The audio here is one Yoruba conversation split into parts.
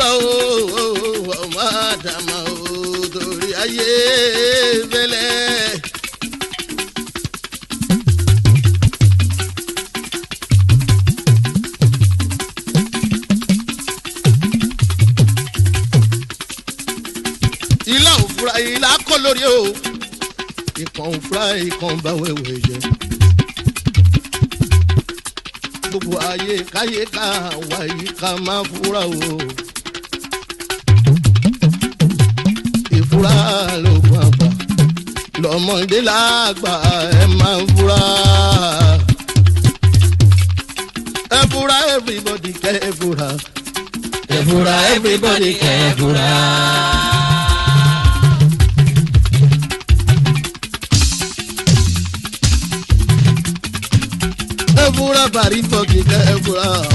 fura o, ọmọ àdàmà o, torí ayé fẹ́lẹ́. Ilá òfura ilá kọ́ lórí o, ìkàn òfura ìkàn bá wẹ̀wẹ̀ jẹ. Gbogbo ayé káyé ká wá yìí ká máa fura o. Ìfura lóògùn àgbà, lọ́mọdé lágbà ẹ máa fura. Ẹ fura everybody kẹ́ ẹ fura. Ẹ fura everybody kẹ́ ẹ fura. Ẹ fura bàrí fọ́ọ̀kì kẹ́ ẹ fura o.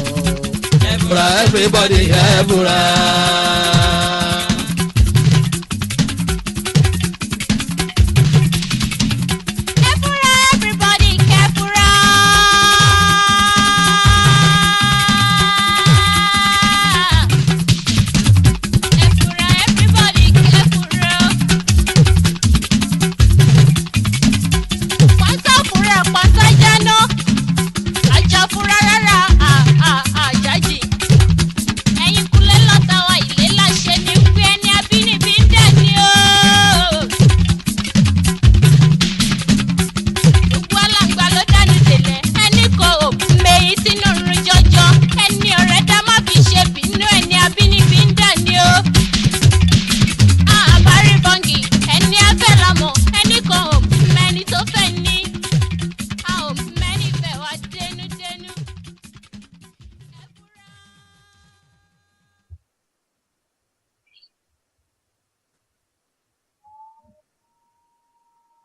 Ẹ fura everybody kẹ́ ẹ fura. Ẹ fura everybody kẹ́ fura. Ẹ fura everybody kẹ́ fura. Pátá fura pátá jáná. Àjà fura rárá àjájì. Ẹ̀yin kulẹ̀ lọ́ta wa ilé láṣẹ ní pé ẹni abínibí ń dẹ̀ ni o. Gbogbo alàgbà ló dánú délẹ̀, ẹni kò ò mèyí sínú run jọjọ, ẹni ọ̀rẹ́ dá má fi ṣe bínú, ẹni abínibí ń dà ní o. Àbárí bọ́ǹgì, ẹni afẹ́ la mọ̀, ẹni kò ò mẹ́ni tó fẹ́ ní. A ò mẹ́ni fẹ́ wá dénúdénú. Ẹ fura.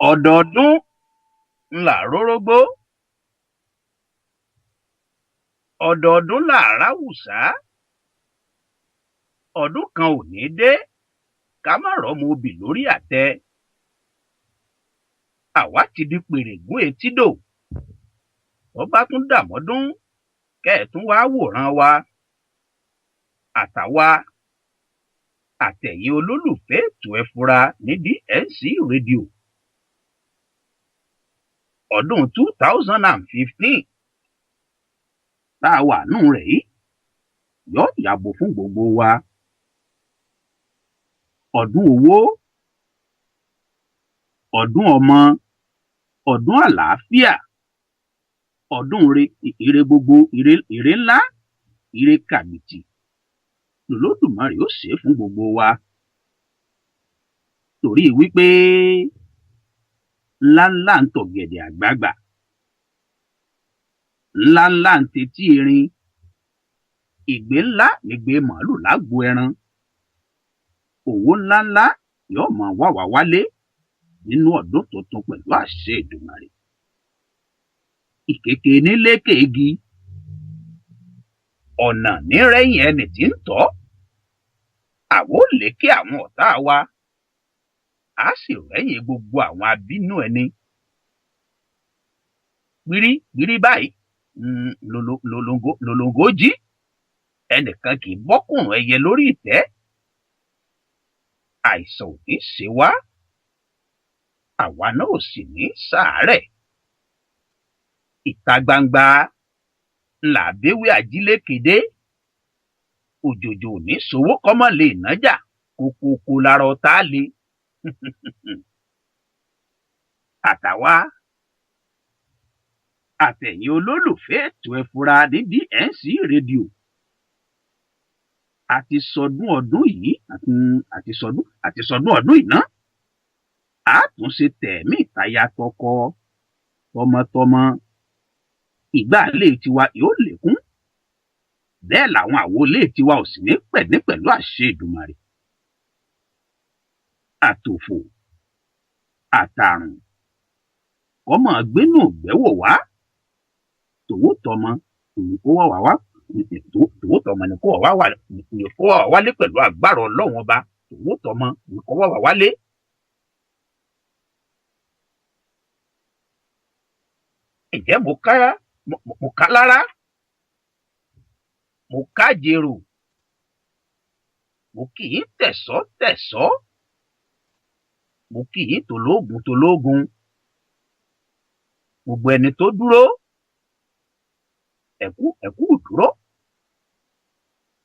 Ọdọọdún ńlá rórógbó, ọdọọdún là ráwùsá. Ọdún kan ò ní dé ká má rọmọ obì lórí àtẹ. Àwa ti di pèrègún etídò, tó bá tún dàmọdún kẹ ẹ tún wáá wòran wa. Àtàwa àtẹ̀yin olólùfẹ́ ètò Ẹ Fura ní DNC rédíò, ọdún 2015 tá a wà nù rẹ̀ yìí yóò yàgò fún gbogbo wa. Ọdún owó, ọdún ọmọ, ọdún àlàáfíà, ọdún ire, ire gbogbo, ire ire ńlá, ire kàbìtì lòlódùmarè ó ṣe é fún gbogbo wa, torí wípé ńláńlá ń tọ̀gẹ̀dẹ̀ àgbagbà, ńláńlá ń tetí erin, ìgbé ńlá nígbé màálù lágbo ẹran. Òwò ńláńlá yóò máa wá wá wálé nínú ọdún tuntun pẹ̀lú àṣẹ Èdùmàrè. Ìkèké nílékè igi, ọ̀nà nírẹ̀yìn ẹni tí ń tọ́. Àwa ó lékè àwọn ọ̀tá wa, á sì rẹ́yìn gbogbo àwọn abínú ẹni. Gbírí gbírí báyìí lolongo jí, ẹnìkan kì í bọ́kùnrùn ẹyẹ lórí ìtẹ́. Àìsàn ò ní ṣe wá, àwa náà ò sì ní ṣàárẹ̀. Ìta gbangba ńlá béwé ajílékedé, òjòjò ò ní sowó kọ́mọ lè nájà, kókókó lára ọ̀tá le. Àtàwa àtẹ̀yin olólùfẹ́ ètò Ẹ Fura ní DNC rédíò, àti sọdún ọdún yìí, àti sọdún ọdún yìí ná, a tún ṣe tẹ̀mí ìtayà tọkọ tọmọtọmọ. Ìgbà ilé tiwa yóò lékún, bẹ́ẹ̀ làwọn àwo ilé tiwa ò sì ní pẹ̀lú pẹ̀lú àṣẹ Èdùmàrè. Àtòfò àtàrùn kọ́mọ gbénú gbẹ́wò wá, tòwó tọmọ òun kó wá wá wá, tòwó tọmọ ni kó wá wá, ni kó wá wálé pẹ̀lú agbára Ọlọ́run Ọba. Tòwó tọmọ ni kó wá wá wálé. Ǹjẹ́ mo ká lára, mo ká jèrò, Mo kì í tẹ̀sọ́ tẹ̀sọ́, mo kì í tòlógun tòlógun. Gbogbo ẹni tó dúró, ẹ̀kú ẹ̀kú dúró.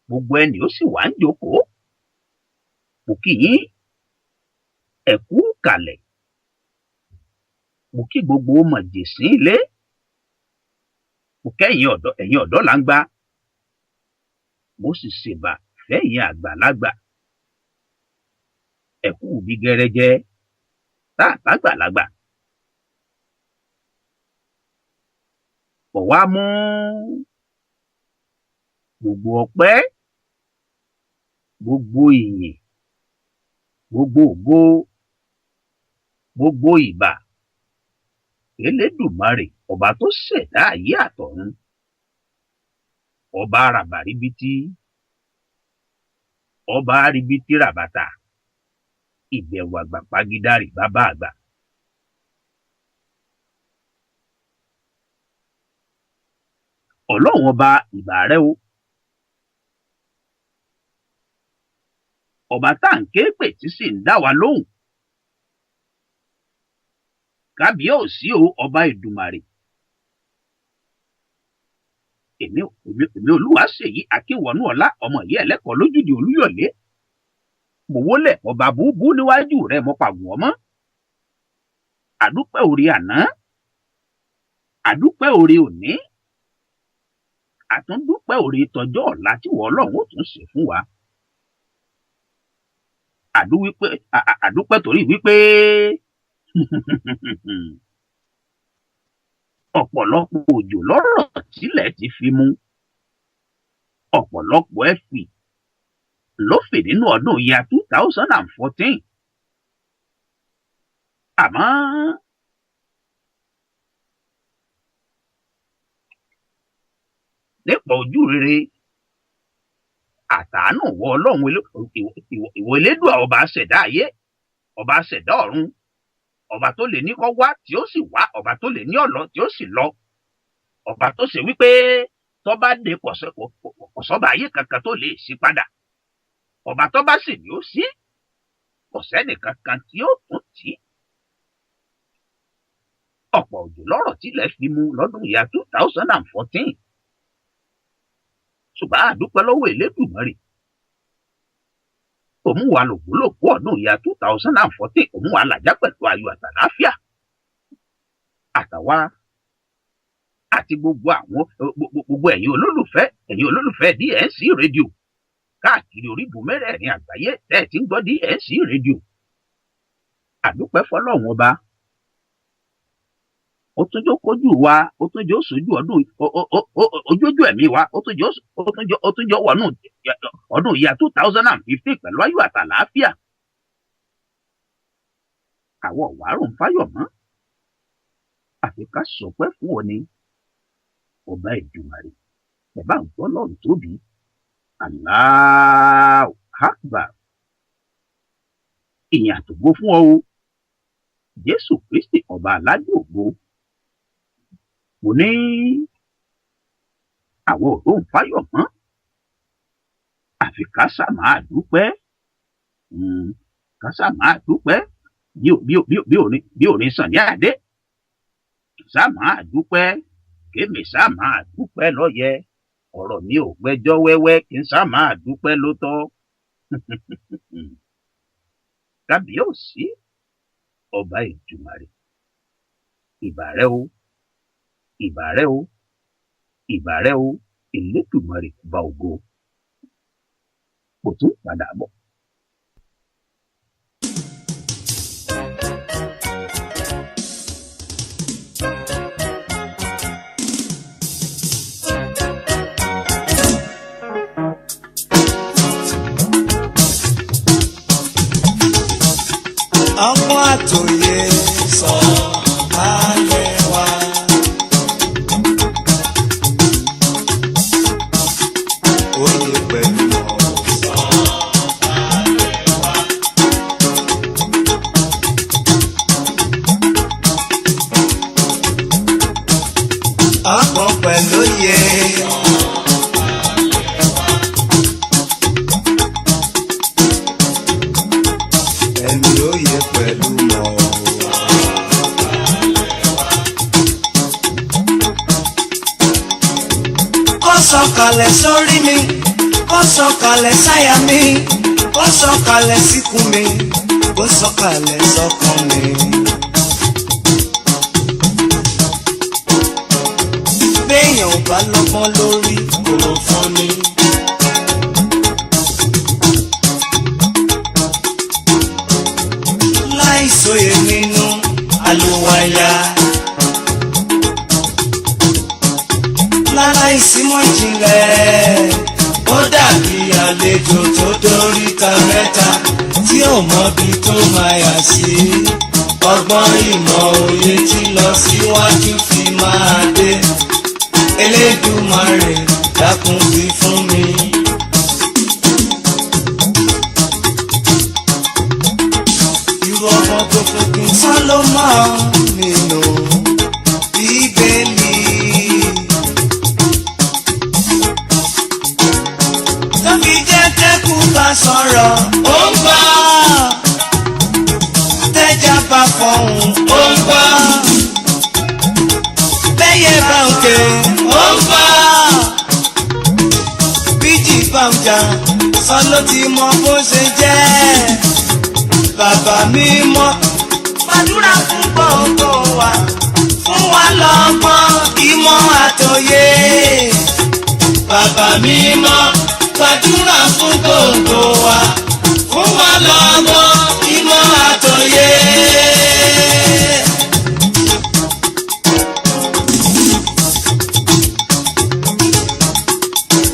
Gbogbo ẹni ó sì wá ń jókòó, mo kì í ẹ̀kú kalẹ̀. Mo kí gbogbo mọ̀jẹ̀sín ilé, mo kẹ́yìn ọ̀dọ́, ẹ̀yin ọ̀dọ́ là ń gbá. Mo sì ṣèbà fẹ́yìn àgbàlagbà. Ẹ̀kú bí gẹrẹjẹ tá a bá gbàlagbà. Bọ̀ wá mú gbogbo ọpẹ́, gbogbo ìyìn, gbogbo ògo, gbogbo ìbà Elédùmarè, ọba tó ṣẹ̀dá ayé àtọ̀run, ọba ràbàríbitì, ọba ribiti ràbàtà, ìbẹ̀wò àgbà pagídárì bàbá àgbà. Ọlọ́run ọba, ìbà rẹ o. Ọba tá à ń ké pè tí sì ń dá wa lóhùn. Kábíyèsí o, ọba Èdùmàrè. Èmi èmi Olúwaṣèyí Akínwọnú ọlá, ọmọ ìyá ẹlẹ́kọ̀ọ́ lójúde Olúyọ̀lé. Mo wólẹ̀ ọba búbú níwájú rẹ, mo pàgùn ọmọ. Àdúpẹ́ orí àná, àdúpẹ́ orí òní, àtúndúpẹ́ orí tọjọ́ ọ̀la tí wọ́n Ọlọ́run ó tún ṣe fún wa. Àdúpẹ́ torí wípé ọ̀pọ̀lọpọ̀ òjò lọ́rọ̀ tílẹ̀ ti fi mu, ọ̀pọ̀lọpọ̀ ẹ̀fì ló fì nínú ọdún ya 2014. Àmọ́ nípa ojú rere àtàánú wọ Ọlọ́run, ìwọ Elédùà, ọba ṣẹ̀dá ayé, ọba ṣẹ̀dá ọ̀run, ọba tó lè ní kó wá tí ó sì wá, ọba tó lè ní ọ̀lọ́ tí ó sì lọ, ọba tó ṣe wípé tó bá dé kọ̀sọ́ba ayé kankan tó lè ṣí padà, ọba tó bá sì ní ó sí, kò sẹ́nì kankan tí ó tún tì í. Ọ̀pọ̀ òjò lọ́rọ̀ tilẹ̀ fi mu lọ́dún ìyá 2014, ṣùgbọ́n a dúpẹ́ lọ́wọ́ Elédùmarè, òun wà lògbólògbó ọdún ìyá 2014, òun wà làjá pẹ̀lú ayọ̀ àtàláfíà àtàwa àti gbogbo àwọn gbogbo ẹ̀yin olólùfẹ́ DNC rédíò káàkiri orígun mẹ́rẹ̀ẹ̀rin àgbáyé tẹ́ ẹ̀ ti ń gbọ́ DNC rédíò. Àdúpẹ́ fọlọ́run ọba, ó tún jó kójú wa, ó tún jó sójú ọdún ojójú ẹ̀mí wa, ó tún jó wọnú ọdún ìyá 2015 pẹ̀lú ayọ̀ àtàlàáfíà. Àwọn ọ̀wárò ń fáyọ̀ mọ́, àfi ká sọpẹ́ fún ọ ní ọba Èdùmàrè. Ẹ bá ń gbọ́ lọ́run tóbi, Allahu Akbar. Ìyìn àtògo fún ọ o, Jésù Kristi, ọba aládùn ògo. Mo ní àwọn òró ń fáyọ̀ mọ́, àfi ká sá máa dúpẹ́, ká sá máa dúpẹ́ bí orin Sunny Adé. Sá máa dúpẹ́, kémi sá máa dúpẹ́ lọ́yẹ, ọ̀rọ̀ mi ò gbẹ́jọ́ wẹ́wẹ́, kí n sá máa dúpẹ́ ló tọ́. Kábíyèsí ọba Èdùmàrè, ìbà rẹ o, ìbà rẹ o, ìbà rẹ o, Elédùmarè ọba ògo. Kò tún padà bọ̀. Ọmọ àtòyè sọ ayé wa. Oyè pẹ̀lú ọ̀rọ̀ sọ ayé wa. Ọkọ̀ pẹ̀lú oyè. Kó sọ̀kalẹ̀ sórí mi, kó sọ̀kalẹ̀ sáyà mi, kó sọ̀kalẹ̀ síkùn mi, kó sọ̀kalẹ̀ sọ́kàn mi. Béèyàn ò bá lọ́gbọ́n lórí kò fún ni. Láìsòye nínú àlùwàyà. Láláìsímọ̀ ìjìnlẹ̀, ó dàbí àlejò tó dóríta mẹ́ta tí ò mọbi tó máa yà sí. Ọgbọ́n ìmọ̀ òye tí lọ síwájú fi máa dé. Elédùmarè dákun fi fún mi. Irú ọmọ tó fún kí n sá ló máa nínú Bíbélì. Tó fi jẹ́ tẹ́kù bá sọ̀rọ̀, ó ń gbọ́. Tẹ́jà bá fọ̀hún, ó ń gbọ́. Bẹ́yẹ bá ń ké, ó ń gbọ́. Bíjì bá ń jà, sọ ló ti mọ bó ṣe jẹ́. Bàbá mi mọ́, gbàdúrà fún gbogbo wa, fún wa lọ́gbọ́n ìmọ̀ àtòyé. Bàbá mi mọ́, gbàdúrà fún gbogbo wa, fún wa lọ́gbọ́n ìmọ̀ àtòyé.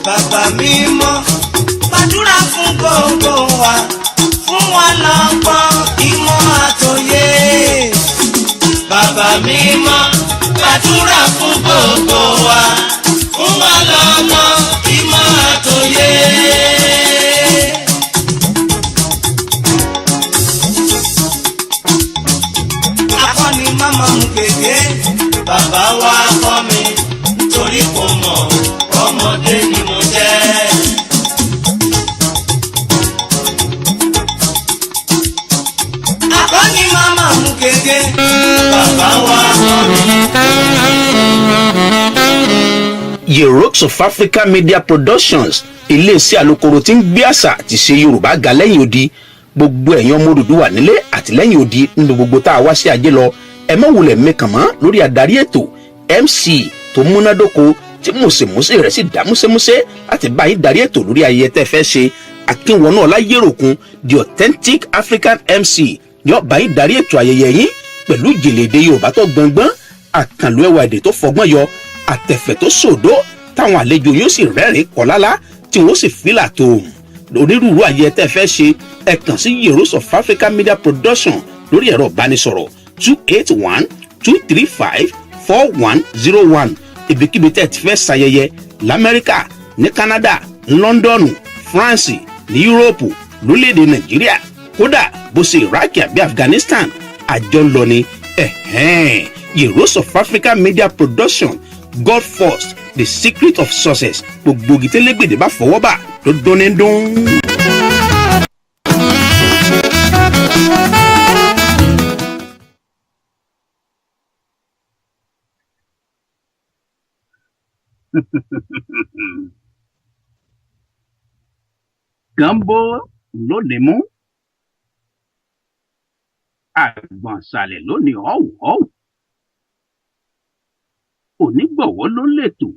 Bàbá mi mọ́, gbàdúrà fún gbogbo wa, fún wa lọ́gbọ́n ìmọ̀ àtòyé. Bàbá mi mọ́, gbàdúrà fún gbogbo wa, fún wa lọ́gbọ́n ìmọ̀ àtòyé. Akọ́ni máma ń gègé, bàbá wa kọ́ mi, torí kò mọ̀ ọmọdé ni mo jẹ́. Akọ́ni máma ń gègé, bàbá wa kọ́ mi. Yerokes of Africa Media Productions, iléeṣẹ́ alukoro tí ń gbé àṣà àti ṣe Yorùbá ga lẹ́yìn odi. Gbogbo ẹ̀yin ọmọ Odùduwà nílé àti lẹ́yìn odi nínú gbogbo tá a wá sí ajé lọ, ẹ má wulẹ̀ mẹ́kàn mọ́ lórí adarí ètò MC tó múnádóko tí mùsèmùsè rẹ̀ sì dá músémúsé láti bá yín darí ètò lórí ayẹyẹ tẹ́ fẹ́ ṣe. Akínwọnú Ọláyéròkun, the authentic African MC, yóò bá yín darí ètò ayẹyẹ yín pẹ̀lú ìjìnlẹ̀ èdè Yorùbá tó gbọngbọ́n, àkànlò ẹwà èdè tó fọgbọ́n yọ, àtẹ̀fẹ̀ tó sòdó, táwọn àlejò yóò sì rẹ́rìn kọ́lálá tí wọ́n sì fílà tó onírúurú ayẹyẹ tẹ́ fẹ́ ṣe. Ẹ kàn sí Heroes of Africa Media Production lórí ẹ̀rọ ìbánisọ̀rọ̀ 281-235-4101. Ibikíbi tẹ́ ẹ ti fẹ́ ṣayẹyẹ lamẹ́ríkà, ní Canada, London, France, ní Yúróòpù, lórílẹ̀‐èdè Nàìjíríà, kódà bó ṣe Iraq àbí Afghanistan, àjọ ń lọ ni. Ẹ̀hẹ́n, Heroes of Africa Media Production, God first, the secret of success. Gbogbo gìtẹ́lẹ́gbèdè bá fọwọ́ bà tó dún ní dún. Gànbó lónìí mú àgbọ̀nsalẹ̀ lónìí ọ̀wù ọ̀wù, onígbọ̀wọ́ ló lètò.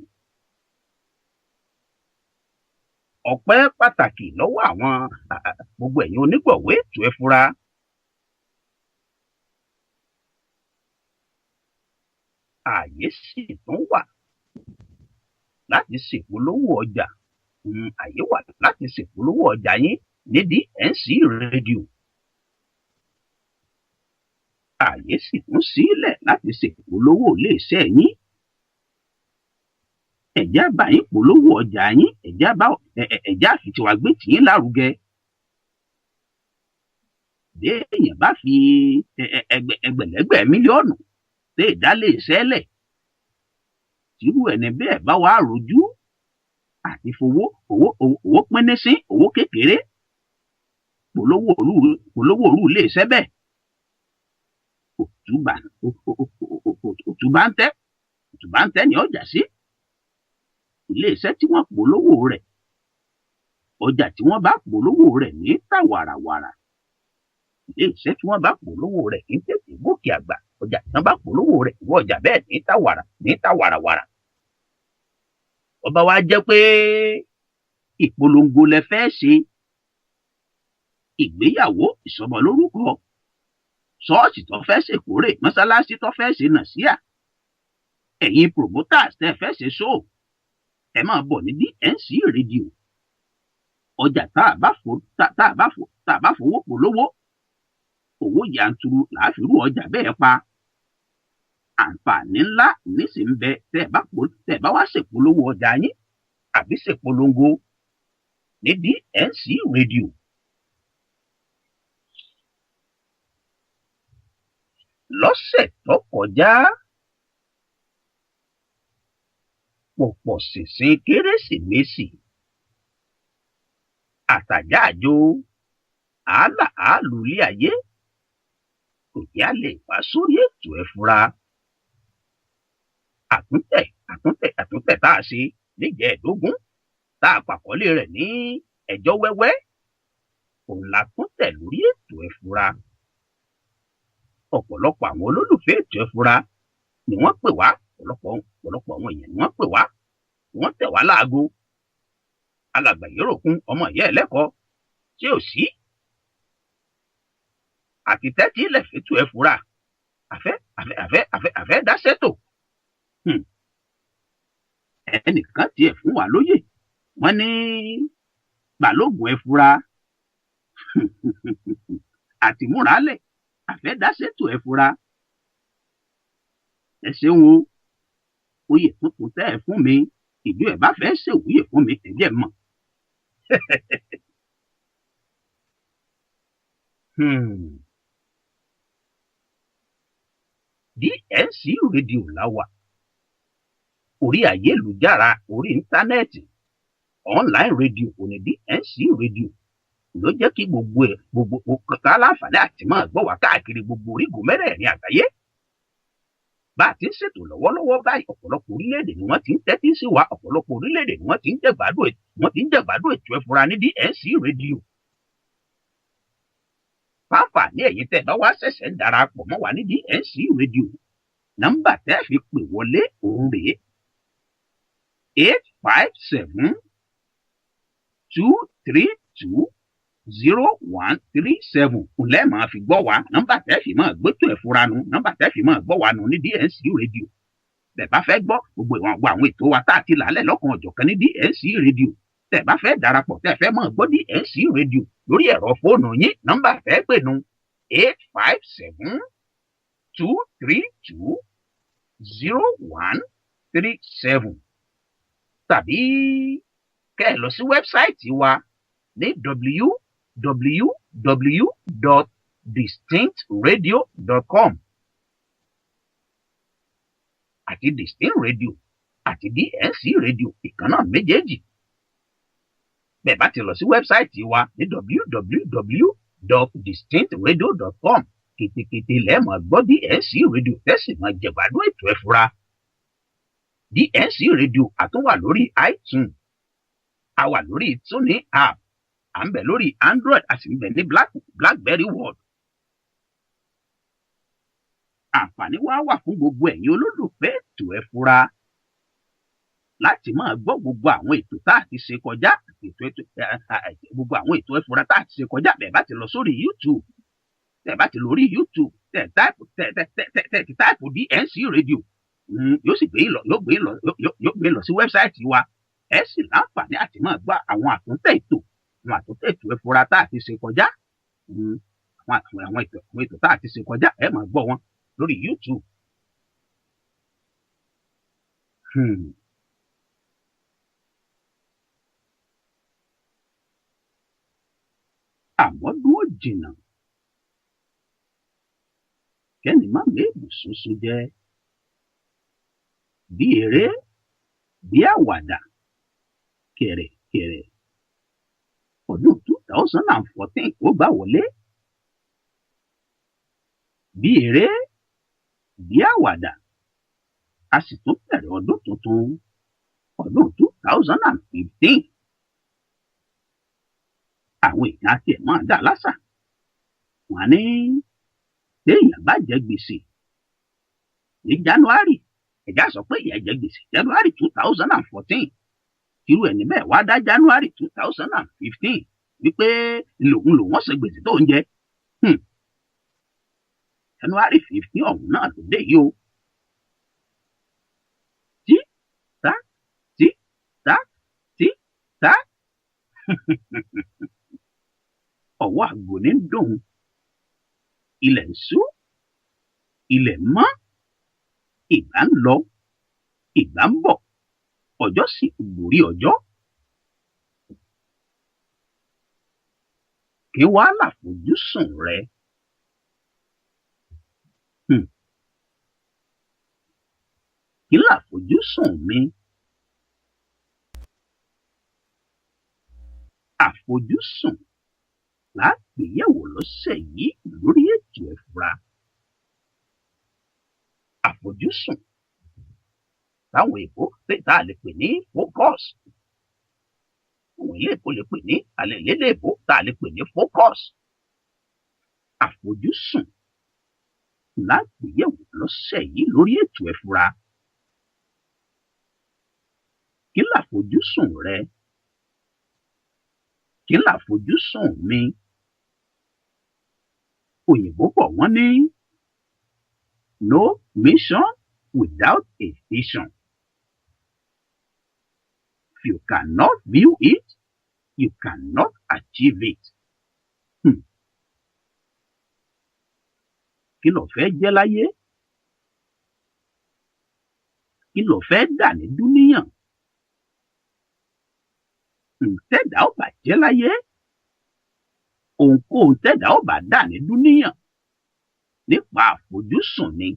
Ọpẹ́ pàtàkì lọ́wọ́ àwọn gbogbo ẹ̀yin onígbọ̀wọ́ ètò Ẹ Fura. Ààyè sì tún wà láti ṣèpolówó ọjà. Ààyè wà láti ṣèpolówó ọjà yín ní DNC rédíò. Ààyè sì tún sílẹ̀ láti ṣèpolówó iléeṣẹ́ yín. Ẹ̀já bá yín polówó ọjà yín, ẹ̀já bá ẹ̀já àfitiwa gbé tìyín lárugẹ. Béèyàn bá fi ẹgbẹ̀lẹ́gbẹ̀ mílíọ̀nù tẹ́ ìdálé iṣẹ́ lẹ̀, tírú ẹni bẹ́ẹ̀ bá wàá rojú àti fowó owó owó pínínsín owó kékeré polówó òru ilé iṣẹ́ bẹ́ẹ̀, òtúbà òtúbà ń tẹ́ òtúbà ń tẹ́ ní ọjà sí. Iléeṣẹ́ tí wọ́n polówó rẹ̀, ọjà tí wọ́n bá polówó rẹ̀ ní tà wàràwàrà. Iléeṣẹ́ tí wọ́n bá polówó rẹ̀ ní tètè gòkè àgbà. Ọjà tí wọ́n bá polówó rẹ̀, ìwọ ọjà bẹ́ẹ̀ ní tà wàrà, ní tà wàràwàrà. Ọba wa jẹ́ pé ìpolongo lẹ fẹ́ ṣe, ìgbéyàwó, ìsọmọlórúkọ, ṣọ́ọ̀ṣì tó fẹ́ ṣèkórè, mọ́sálásí tó fẹ́ ṣe nàṣíà, ẹ̀yin promoters tẹ́ fẹ́ ṣe show, ẹ máa bọ̀ ní DNC Radio. Ọjà tá a bá fo tá a bá fo tá a bá fowó polówó, owó yanturu làá fi rú ọjà bẹ́ẹ̀ pa. Àǹfààní ńlá nísìnyí ń bẹ tẹ́ ẹ bá wá ṣèpolówó ọjà yín àbí ṣèpolongo ní DNC Radio. Lọ́sẹ̀ tó kọjá, pọ̀pọ̀ ṣìnṣìn Kérésìmesì, àtàjáàjò, àálà àálù ilé ayé kò jẹ́ a lè wá sórí ètò Ẹ Fura. Àtúntẹ̀ àtúntẹ̀ àtúntẹ̀ tá a ṣe níjẹ̀ẹ́dógún tá a pàkọ́lé rẹ̀ ní ẹjọ́ wẹ́wẹ́, òun la tún tẹ̀ lórí ètò Ẹ Fura. Ọ̀pọ̀lọpọ̀ àwọn olólùfẹ́ ètò Ẹ Fura ni wọ́n pè wá, ọ̀pọ̀lọpọ̀ àwọn èèyàn ni wọ́n pè wá, wọ́n tẹ̀ wá láago. Alàgbà Yéròkun, ọmọ ìyá ẹlẹ́kọ̀ọ́, tí ò sí àti tẹ́tí ilẹ̀ fẹ́tù Ẹ Fura, àfẹ́ àfẹ́ àfẹ́ àfẹ́ àfẹ́ dáṣẹ́tò. Ẹnìkan tiẹ̀ fún wa lóyè, wọ́n ní Balógun Ẹ Fura àti múralẹ̀ àfẹ́ dáṣẹ́tò Ẹ Fura. Ẹ ṣeun o, oyè tuntun tẹ́ ẹ fún mi, ìjọ ẹ bá fẹ́ ṣèwúyè fún mi, ẹ jẹ́ mọ̀. DNC Radio la wà, orí ayélujára, orí íńtánẹ́ẹ̀tì, online radio òní DNC Radio ló jẹ́ kí gbogbo ẹ̀ gbogbo ká láǹfààní àti máa gbọ́ wá káàkiri gbogbo orígun mẹ́rẹ̀ẹ̀rin àgbáyé. Bá a ti ń ṣètò lọ́wọ́lọ́wọ́ báyìí, ọ̀pọ̀lọpọ̀ orílẹ̀-èdè ni wọ́n ti ń tẹ́tí sí wa, ọ̀pọ̀lọpọ̀ orílẹ̀-èdè ni wọ́n ti ń jẹ̀gbádùn ètò Ẹ Fura ní DNC Radio. Pàápàá ní ẹ̀yin tẹ́ bá wá ṣẹ̀ṣẹ̀ ń darapọ̀ mọ́ wa ní DNC Radio, nọ́mbà tẹ́ fi pè wọlé òun rèé: 857 232 0137. Ǹlẹ́ máa fi gbọ́ wa, nọ́mbà tẹ́ fi máa gbẹ́tò Ẹ Fura nu, nọ́mbà tẹ́ fi máa gbọ́ wa nu ní DNC Radio. Bẹ́ẹ̀ bá fẹ́ gbọ́ gbogbo ìwọ̀n àwọn ètò wa tá a ti làálẹ̀ lọ́kàn ọ̀jọ̀kan ní DNC Radio, tẹ́ bá fẹ́ darapọ̀, tẹ́ fẹ́ máa gbọ́ DNC Radio lórí ẹ̀rọ fóònù yín, nọ́mbà fẹ́ pè nu 857 232 0137, tàbí kẹ́ ẹ lọ sí wẹ́bsáìtì wa ní www.distinctradio.com. Àti Distinct Radio àti DNC Radio, ìkan náà méjèèjì. Bẹ́ẹ̀ bá ti lọ sí wẹ́bsáìtì wa ní www.distinctradio.com, kètèkètè lẹ́ẹ̀mọ̀ gbọ́ DNC Radio, tẹ́sí máa jẹ̀gbádùn ètò Ẹ Fura. DNC Radio àtún wà lórí iTunes, a wà lórí TuneIn app, à ń bẹ lórí Android, a sì ń bẹ ní Blackberry World. Àǹfààní wá wà fún gbogbo ẹ̀yin olólùfẹ́ ètò Ẹ Fura láti máa gbọ́ gbogbo àwọn ètò tá a ti ṣe kọjá, gbogbo àwọn ètò Ẹ Fura tá a ti ṣe kọjá. Bẹ́ẹ̀ bá ti lọ sórí YouTube, tẹ́ bá ti lórí YouTube, tẹ́ táìpù tẹ́ tẹ́ tẹ́ tẹ́ ti táìpù DNC Radio, yóò sì gbé yín lọ, yóò gbé yín lọ sí wẹ́bsáìtì wa. Ẹ sì láǹfààní àti máa gbọ́ àwọn àtúntẹ̀ ètò, àwọn àtúntẹ̀ ètò Ẹ Fura tá a ti ṣe kọjá, àwọn ètò tá a ti ṣe kọjá, ẹ máa gbọ́ wọn lórí YouTube. Àmọ́ dúró jìnnà, kẹ́ni má méèbù sunsun jẹ, bí eré bí àwàdà, kẹ̀rẹ̀kẹ̀rẹ̀ ọdún 2014 ó gbà wọlé. Bí eré bí àwàdà, a sì tún bẹ̀rẹ̀ ọdún tuntun, ọdún 2000. 2015. Àwọn èèyàn àti ẹ̀ máa dà lásà. Wọ́n ní téèyàn bá jẹ gbèsè ní January, ẹ̀já sọ pé ìyẹn jẹ gbèsè January 2014, irú ẹni bẹ́ẹ̀ wá dá January 2015 wípé lòun lòun ọ̀sẹ̀ gbèsè tó ń jẹ. January 15 ọ̀hún náà ló dé yìí o. Tí tá tí tá tí tá, ọwọ́ àgbo ní dùn, ilẹ̀ ń ṣú, ilẹ̀ mọ́, ìgbà ń lọ, ìgbà ń bọ̀, ọjọ́ sì gorí ọjọ́. Kí wàá làfojúsùn rẹ? Kí làfojúsùn mi? Àfojúsùn lágbèyẹ̀wò lọ́sẹ̀ yìí lórí ètò Ẹ Fura. Àfojúsùn táwọn èèbó tá a lè pè ní focus, àwọn ilé èbó lè pè ní alẹ́ lédè èbó tá a lè pè ní focus. Àfojúsùn lágbèyẹ̀wò lọ́sẹ̀ yìí lórí ètò Ẹ Fura. Kí làfojúsùn rẹ? Kí làfojúsùn mi? Òyìnbó bọ̀ wọ́n ní no mission without a vision. If you cannot view it, you cannot achieve it. Kí lo fẹ́ jẹ́ láyé? Kí lo fẹ́ dà ní dúníyàn? Ntẹ́dà ó bà jẹ́ láyé, ohunkóhun tẹ́dà ó bá dà ní dúníyàn nípa àfojúsùn ni.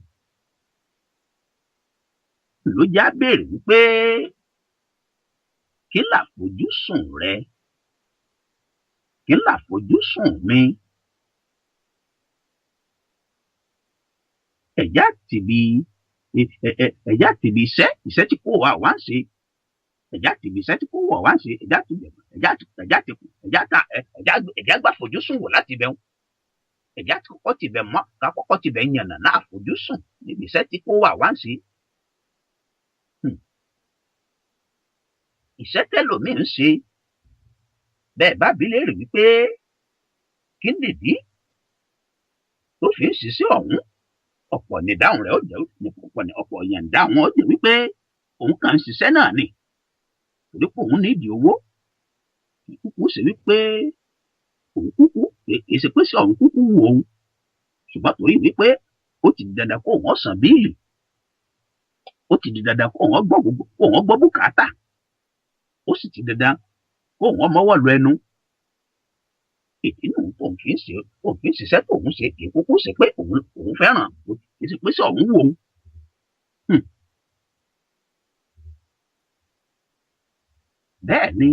Ló já béèrè wípé kí làfojúsùn rẹ? Kí làfojúsùn mi? Ẹ̀já tìbí iṣẹ́ tí kò wá wá ń ṣe. Ẹ̀já tìbí iṣẹ́ tí kò wá wá ń ṣe. Ẹ̀já tìbí ẹ̀já ẹ̀já tìkù ẹ̀já ta ẹ̀já ẹ̀já gbà fojúsùn wò láti bẹ̀ wọ́n. Ẹ̀já tí kọ́kọ́ tibẹ̀ mọ́ ká kọ́kọ́ tibẹ̀ yànnà náà àfojúsùn níbi iṣẹ́ tí kò wá wá ń ṣe. Iṣẹ́ tẹ́lòmíì ń ṣe, bẹ́ẹ̀ bá bi léèrè wípé kí nìdí tó fi ń ṣiṣẹ́ ọ̀hún, ọ̀pọ̀ ní ìdáhùn rẹ̀ ó jẹ́ ọ̀pọ̀ èèyàn ìdáhùn ó jẹ́ wípé òun kàn ń ṣiṣẹ́ náà ni torí pé òun nídìí owó. Kúkú ṣe wípé òun kúkú kì í ṣe pé ṣe òun kúkú wù òun, ṣùgbọ́n torí wípé ó ti di dandan kó òun san bíìlì, ó ti di dandan kó òun gbọ́ bùkátà, ó sì ti dandan kó òun mọ́wọ́ lọ ẹnu. Ìdí nù tóun fi ń ṣe tóun fi ń ṣiṣẹ́ tóun ṣe kì í kúkú ṣe pé òun fẹ́ràn, kì í ṣe pé ṣe òun wù òun. Bẹ́ẹ̀ ni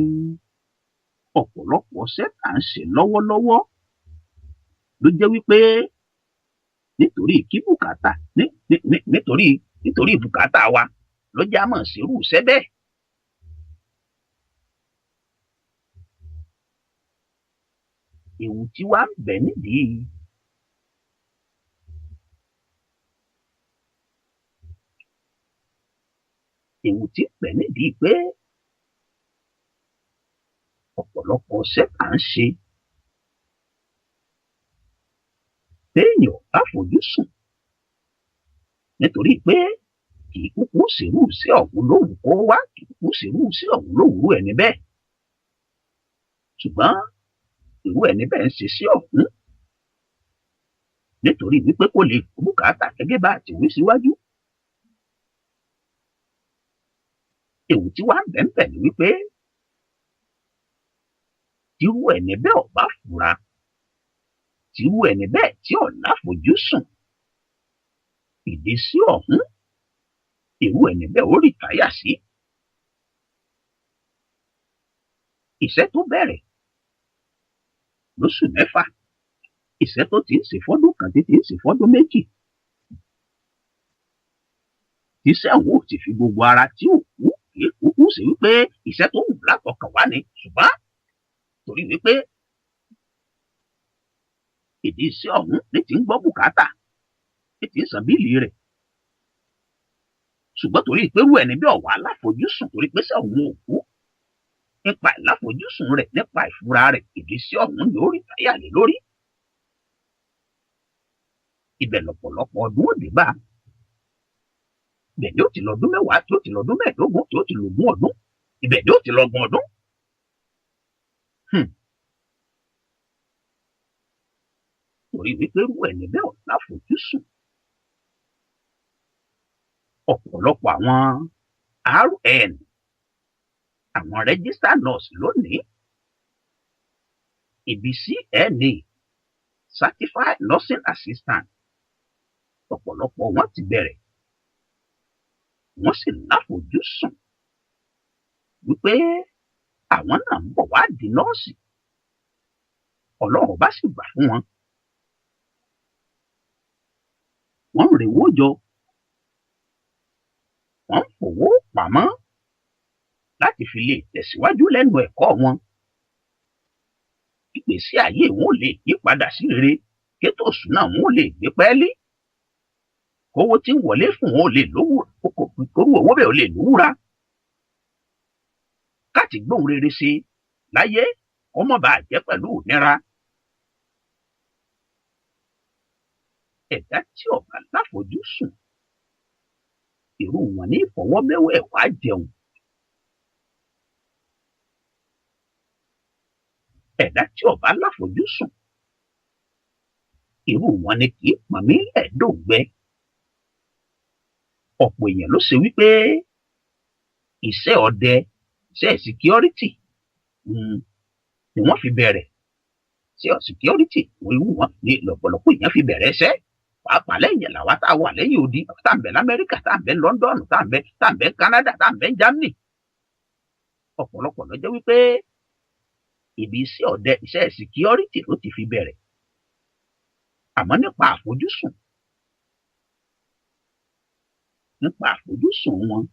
ọ̀pọ̀lọpọ̀ iṣẹ́ tá à ń ṣe lọ́wọ́lọ́wọ́ ló jẹ́ wípé nítorí kí bùkátà nítorí bùkátà wa ló jẹ́ àmọ̀ ṣerú iṣẹ́ bẹ́ẹ̀. Ewu tí wàá ń bẹ nídìí ewu tí ń bẹ nídìí pé ọ̀pọ̀lọpọ̀ iṣẹ́ tá à ń ṣe téèyàn bá fojú sùn nítorí pé kì í kúkú ṣerú iṣẹ́ ọ̀hún lówù kó wá, kì í kúkú ṣerú iṣẹ́ ọ̀hún lówùú ẹni bẹ́ẹ̀, ṣùgbọ́n irú ẹni bẹ́ẹ̀ ń ṣe sí ọ̀hún nítorí wípé kò lè bùkátà gẹ́gẹ́ bá a ti wí síwájú. Ewu tí wàá bẹ̀ǹbẹ̀ ni wípé tírú ẹni bẹ́ẹ̀ ò bá fura, tírú ẹni bẹ́ẹ̀ tí ò láfojúsùn, ìdésí ọ̀hún irú ẹni bẹ́ẹ̀ ó rìtáyà sí. Iṣẹ́ tó bẹ̀rẹ̀ lóṣù mẹ́fà, iṣẹ́ tó ti ń ṣe fọ́dún kan tí ti ń ṣe fọ́dún méjì, tíṣẹ́ òun ò ti fi gbogbo ara tí ò kú kì í kúkú sì wípé iṣẹ́ tó wù látọkàn wá ni, ṣùgbọ́n torí wípé ìdí iṣẹ́ ọ̀hún ní ti ń gbọ́ bùkátà, ní ti ń san bíìlì rẹ̀, ṣùgbọ́n torí pé irú ẹni bí ọ̀wá aláfojúsùn, torí pé iṣẹ́ òun ò kú nípa ìláfojúsùn rẹ̀, nípa ìfura rẹ̀, ìdí iṣẹ́ ọ̀hún ni ó rí táyà lé lórí. Ibẹ̀ lọ̀pọ̀lọpọ̀ ọdún òde bá, ibẹ̀ ni ó ti lọ́dún 10, tí ó ti lọ́dún 15, tí ó ti lógún ọdún, ibẹ̀ ni ó ti lọ́gbọ̀n ọdún. Torí wípé irú ẹni bẹ́ẹ̀ ò láfojúsùn. Ọ̀pọ̀lọpọ̀ àwọn RN, àwọn registered nurse lónìí, ibi CNA, certified nursing assistant, ọ̀pọ̀lọpọ̀ wọn ti bẹ̀rẹ̀, wọ́n sì láfojúsùn wípé àwọn náà ń bọ̀ wá di nọ́ọ̀sì. Ọlọ́run bá sì gbà fún wọn. Wọ́n ń rewó jọ, wọ́n ń fowó pamọ́ láti fi lè tẹ̀síwájú lẹ́nu ẹ̀kọ́ wọn. Ìgbésí ayé wọn ò lè yí padà sí rere, kétò ìṣúná wọn ò lè gbé pẹ́ẹ́lí, kówó tí ń wọlé fún wọn ò lè lówó, kówó owó bẹ́ẹ̀ ò lè lówúra. Káàtì gbóhùn rere ṣe láyé kó má bàa jẹ́ pẹ̀lú ìnira. Ẹ̀dá tí ò bá láfojúsùn, irú wọn ní ìfọwọ́mẹ́wẹ̀ wá jẹun. Ẹ̀dá tí ò bá láfojúsùn, irú wọn ni kì í pọnmi ẹ̀ẹ́dògbẹ. Ọ̀pọ̀ èèyàn ló ṣe wípé iṣẹ́ ọdẹ, iṣẹ́ security ni wọ́n fi bẹ̀rẹ̀. Iṣẹ́ security irú wọn ni lọ́pọ̀lọpọ̀ èèyàn fi bẹ̀rẹ̀ iṣẹ́. Pàápàá lẹ́yìn làwa tá a wà lẹ́yìn odi, tá à ń bẹ l'Amẹ́ríkà, tá à ń bẹ London, tá à ń bẹ Canada, tá à ń bẹ Germany. Ọ̀pọ̀lọpọ̀ ló jẹ́ wípé ibi iṣẹ́ ọdẹ, iṣẹ́ security ló ti fi bẹ̀rẹ̀. Àmọ́ nípa àfojúsùn, nípa àfojúsùn wọn,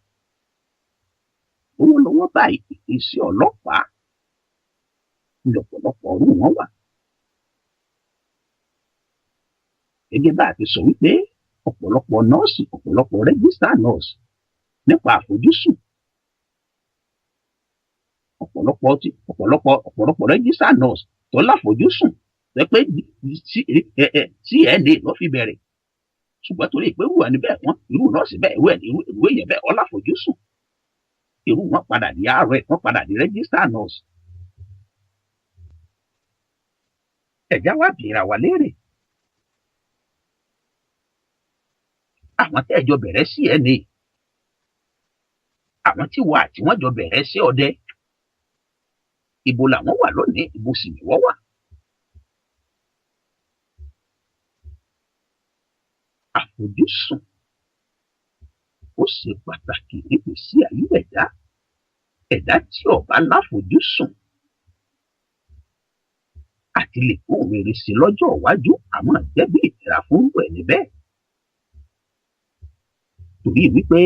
owó lọ́wọ́ báyìí iṣẹ́ ọlọ́pàá lọ́pọ̀lọpọ̀ ọdún wọn wà. Gẹ́gẹ́ bá a ti sọ wípé ọ̀pọ̀lọpọ̀ nọ́ọ̀sì, ọ̀pọ̀lọpọ̀ rẹ́gísítà nọ́ọ̀sì nípa àfojúsùn, ọ̀pọ̀lọpọ̀ rẹ́gísítà nọ́ọ̀sì tó láfojúsùn tó pé CNA ló fi bẹ̀rẹ̀. Ṣùgbọ́n torí pé irú ẹni bẹ́ẹ̀ wọ́n, irú nọ́ọ̀sì bẹ́ẹ̀, irú ẹni, irú èèyàn bẹ́ẹ̀ ó láfojúsùn, irú wọn padà di RN, wọ́n padà di rẹ́gísítà nọ́ọ̀sì. Ẹ̀já wá bìíra wa léèrè. Àwọn tẹ́ ẹ jọ bẹ̀rẹ̀ CNA, àwọn tí wà tí wọ́n jọ bẹ̀rẹ̀ sí ọdẹ, ibo làwọn wà lónìí, ibo sì ni wọ́n wà. Àfojúsùn ó ṣe pàtàkì nígbèsí ayé ẹ̀dá. Ẹ̀dá tí ò bá láfojúsùn àti lè kó òun rere sí lọ́jọ́ iwájú, àmọ́ jẹ́ bí ìnira fún irú ẹni bẹ́ẹ̀. Torí wípé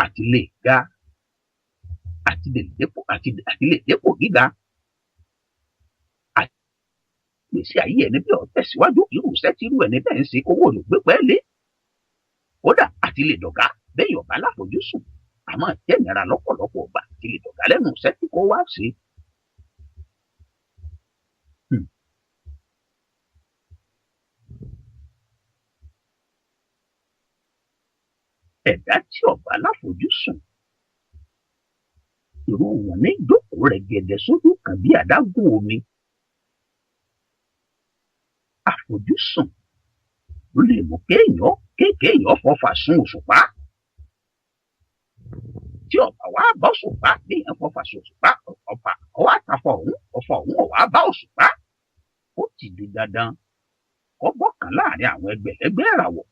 àti lè ga, àti lè dépò, àti lè dépò gíga, àti gbèsè ayé ẹni bí ó tẹ̀síwájú, irú iṣẹ́ tí irú ẹni bẹ́ẹ̀ ń ṣe owó rẹ̀ gbé pẹ́ẹ́lí. Kódà àti lè dọ̀gá bẹ́ẹ̀ yọ̀bá láfojúsùn, àmọ́ jẹ́ ìnira lọ́pọ̀lọpọ̀ ọgbà àti lè dọ̀gá lẹ́nu iṣẹ́ tí kò wá ṣe. Ẹ̀dá tí ò bá láfojúsùn, irú wọn ní jókòó rẹ̀ gẹ̀dẹ̀ sójú kan bí adágún omi. Àfojúsùn ló lè mú kéèyàn fọfà sun òṣùpá. Tí ọ̀bà wá bá òṣùpá, kéèyàn fọfà sun òṣùpá, ọ̀fà ọwọ́ àtàfọ̀ ọ̀hún, ọ̀fọ̀ ọ̀hún ọ̀wá bá òṣùpá. Ó ti di dandan kó bọ́kàn láàrin àwọn ẹgbẹ̀lẹ́gbẹ̀ ìràwọ̀.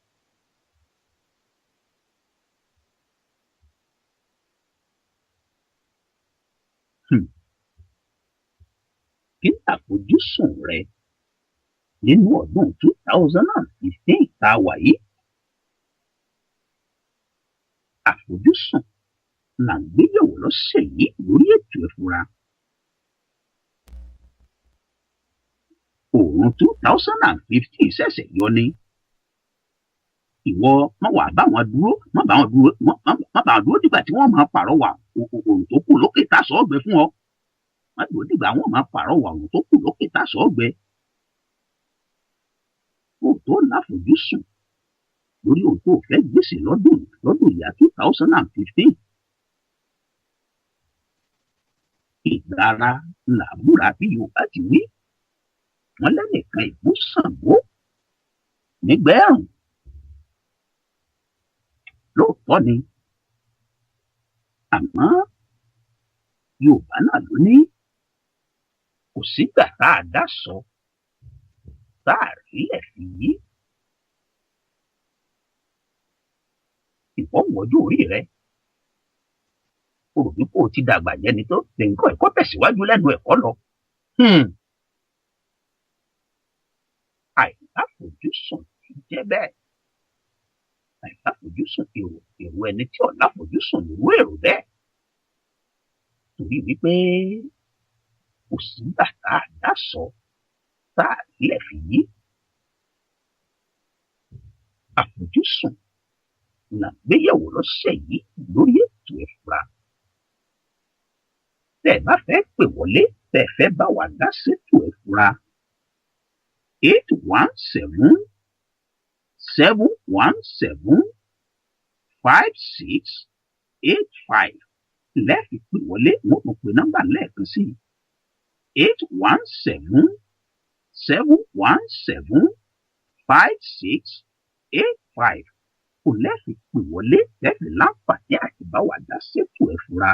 Kí ni àfojúsùn rẹ nínú ọdún 2015 tá a wà yìí? Àfojúsùn là ń gbéyẹ̀wò lọ́sẹ̀ yìí lórí ètò Ẹ̀fura. Òòrùn 2015 ṣẹ̀ṣẹ̀ yọ ni. Ìwọ má wàá bá wọn dúró, má bá wọn dúró, má bá wọn dúró dìgbà tí wọ́n máa pàrọwà òòrùn tó kù lókè tásọ̀ ọ̀gbẹ fún ọ. Má dúró dìgbà wọ́n máa pàrọwà òòrùn tó kù lókè tásọ̀ ọ̀gbẹ. Kó o tó láfojúsùn lórí ohun tó fẹ́ gbèsè lọ́dún ìyá 2015. Ìgbára làbúra bí Yorùbá ti wí. Wọ́n lẹ́nìkan ìbú Ṣàngó nígbà ẹ̀rùn. Lóòótọ́ ni, àmọ́ Yorùbá náà ló ní kò sígbà tá a dá sọ tá a rí ẹ̀ fi yí. Ìwọ wọjú orí rẹ, o rò wípé o ti dàgbà jẹni tó lè nǹkan ẹ̀kọ́ tẹ̀síwájú lẹ́nu ẹ̀kọ́ lọ. Àìláfojúsùn ti jẹ́ bẹ́ẹ̀. Àìláfojúsùn, èrò ẹni tí ò láfojúsùn nírú èrò bẹ́ẹ̀. Torí wípé kò sígbà tá a dá sọ tá a lẹ̀ fi yí. Àfojúsùn là ń gbéyẹ̀wò lọ́sẹ̀ yìí lórí ètò Ẹ̀fura. Tẹ́ ẹ bá fẹ́ pè wọlé, tẹ́ ẹ fẹ́ bá wa dá sétò Ẹ̀fura, 817 717 5685 lẹ́ẹ̀fi pè wọlé. Wọ́n tún pe nọ́mbà lẹ́ẹ̀kan sí i, 817 717 5685 kò lẹ́ẹ̀fi pè wọlé, lẹ́ẹ̀fi láǹfààní àti bá wa dá sétò Ẹ̀fura.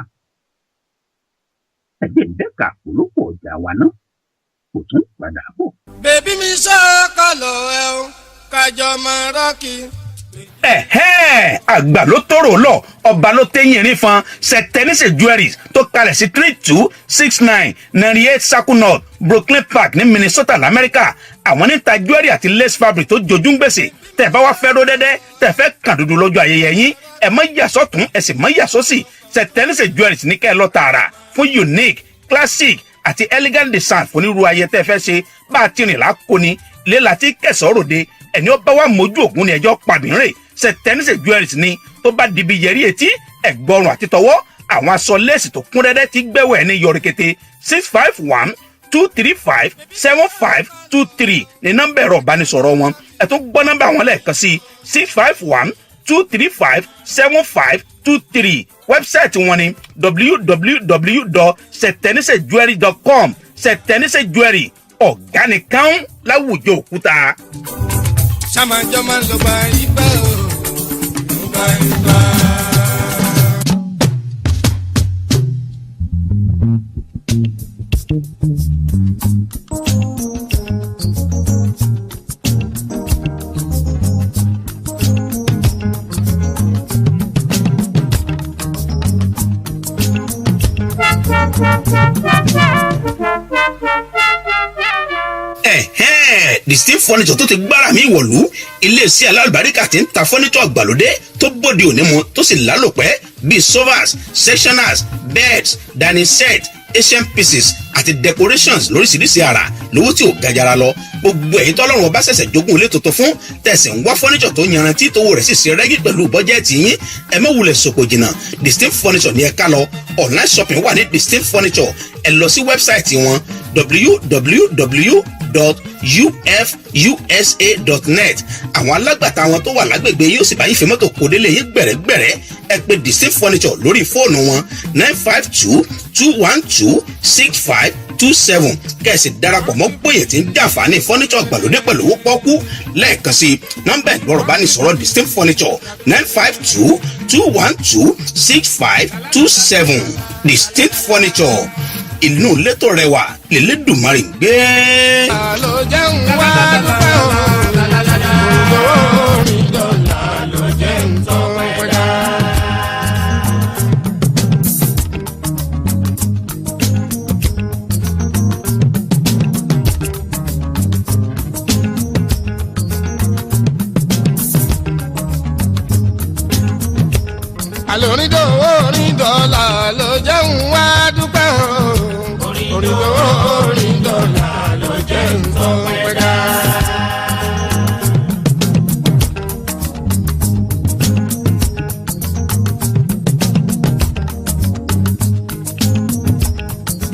Ẹ̀jẹ̀ ń dẹ́ka àpolówó ọjà wa náà, kò tún padà bọ̀. Bèbí mi ṣọ́kọ̀lọ̀ ẹ̀ o, kájọ máa rọ́ọ̀kì. Ẹ̀hẹ́n, àgbà ló tóró lọ, ọba ló téyìn erin fan. Sẹtẹnísì Jewelries tó kalẹ̀ sí 3269 98 Circle North, Brooklyn Park ní Minnesota lamẹ́ríkà, àwọn níta jewelry àti lace fabric tó jojú ń gbèsè. Tẹ̀ bá wá fẹ́ ró dẹ́dẹ́, tẹ̀ fẹ́ kàn dúdú lójú ayẹyẹ yín, ẹ̀ mọ́ yàsọ́ tún, ẹ̀ sì mọ́ yàsọ́ sí. Sẹtẹnísì Jewelries ní kẹ́ ẹ lọ tààrà fún unique, classic àti elegant design fún onírúurú ayẹyẹ tẹ́ fẹ́ ṣe. Bá a ti rìn lákòóni lé láti kẹsàn-án ròde, ẹni ó bá wà mójú ògún ni ẹjọ́ pàbínrè. Sẹtẹnísì Jewelries ni tó bá dibi yẹrí etí, ẹ̀gbọ́rùn àti tọwọ́, àwọn aṣọ léèsì tó kún rẹ́rẹ́ ti gbẹ́wẹ̀ ẹni yọrí kété. 651-235-7523 ní nọ́mbà ẹ̀rọ ìbánisọ̀rọ̀ wọn. Ẹ tún gbọ́ nọ́mbà wọn lẹ́ẹ̀kan sí: 651-235-7523. Wẹ́bsáìtì wọn ni www.setenisejewelry.com. Sẹtẹnísì Jewelry, ọ̀gá nìkan láwùjọ òkúta. Sàmájọ́ máa ń lọ bá ibà o, bá ibà. Ẹ̀hẹ́n, Distinct Furniture tó ti gbára mi wọ̀lú, iléeṣẹ́ alálùbáríkà tí ń ta furniture àgbàlódé tó bóde òní mu tó sì lálòpẹ́ bíi sofas, sectionals, beds, dining set, asian pieces àti decorations lóríṣiríṣi àrà lówó tí ò gajara lọ. Gbogbo ẹ̀yin tọ́lọ́run ọba ṣẹ̀ṣẹ̀ jogún ilé tuntun fún, tẹ̀sí ń wá furniture tó yanrantí, tówó rẹ̀ sì ṣe rẹ́gí pẹ̀lú bọ́jẹ́ẹ̀tì yín, ẹ má wulẹ̀ sòkò jìnnà. Distinct Furniture ní ẹ ká lọ. Online shopping wà ní Distinct Furniture. Ẹ lọ sí wẹ́bsáìtì wọn, www.ufusa.net. Àwọn alágbàtà wọn tó wà lágbègbè yóò sì bá yín fi mọ́tò kó délé yín gbẹ̀rẹ́gbẹ̀rẹ́. Ẹ pè Distinct Furniture lórí fóònù wọn, 952-212-6527, kẹ̀sì darapọ̀ mọ́ gbòye tí ń jàǹfààní furniture gbàlódé pẹ̀lú owó pọ́kú. Lẹ́ẹ̀kan sí, nọ́mbà ìgbọ̀rọ̀ bá ní sọ̀rọ̀ Distinct Furniture, 952-212-6527. Distinct Furniture, inú létò rẹwà lélẹ́dùnmarè ń gbé. Ló jẹ́ ń wá dúpẹ́ o. Owó mi dọ́là ló jẹ́ ń tọ́pẹ́ dá.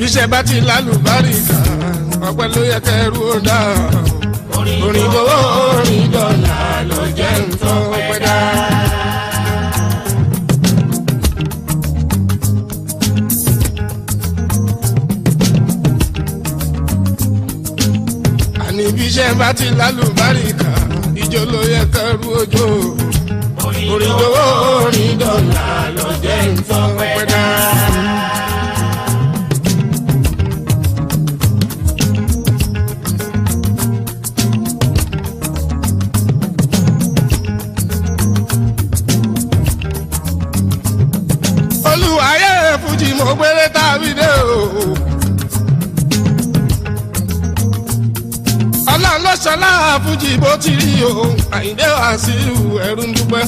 Bíṣẹ́ bá ti lálùbáríkà, ọpẹ́ ló yẹ kẹrù ó dá. Orin gbowó orin dọ́là ló jẹ́ nǹkan pẹ́ dá. Àní bíṣẹ́ bá ti lálùbáríkà, ijó ló yẹ kẹrù ojó. Orin gbowó orin dọ́là ló jẹ́ nǹkan pẹ́ dá. Olúwayé fújì mo gbélé tàbí dé o. Ọlọ́run ló ṣọlá fújì bó ti rí o. Àyìndé Wàsíù ẹ̀rú ń dúpẹ́.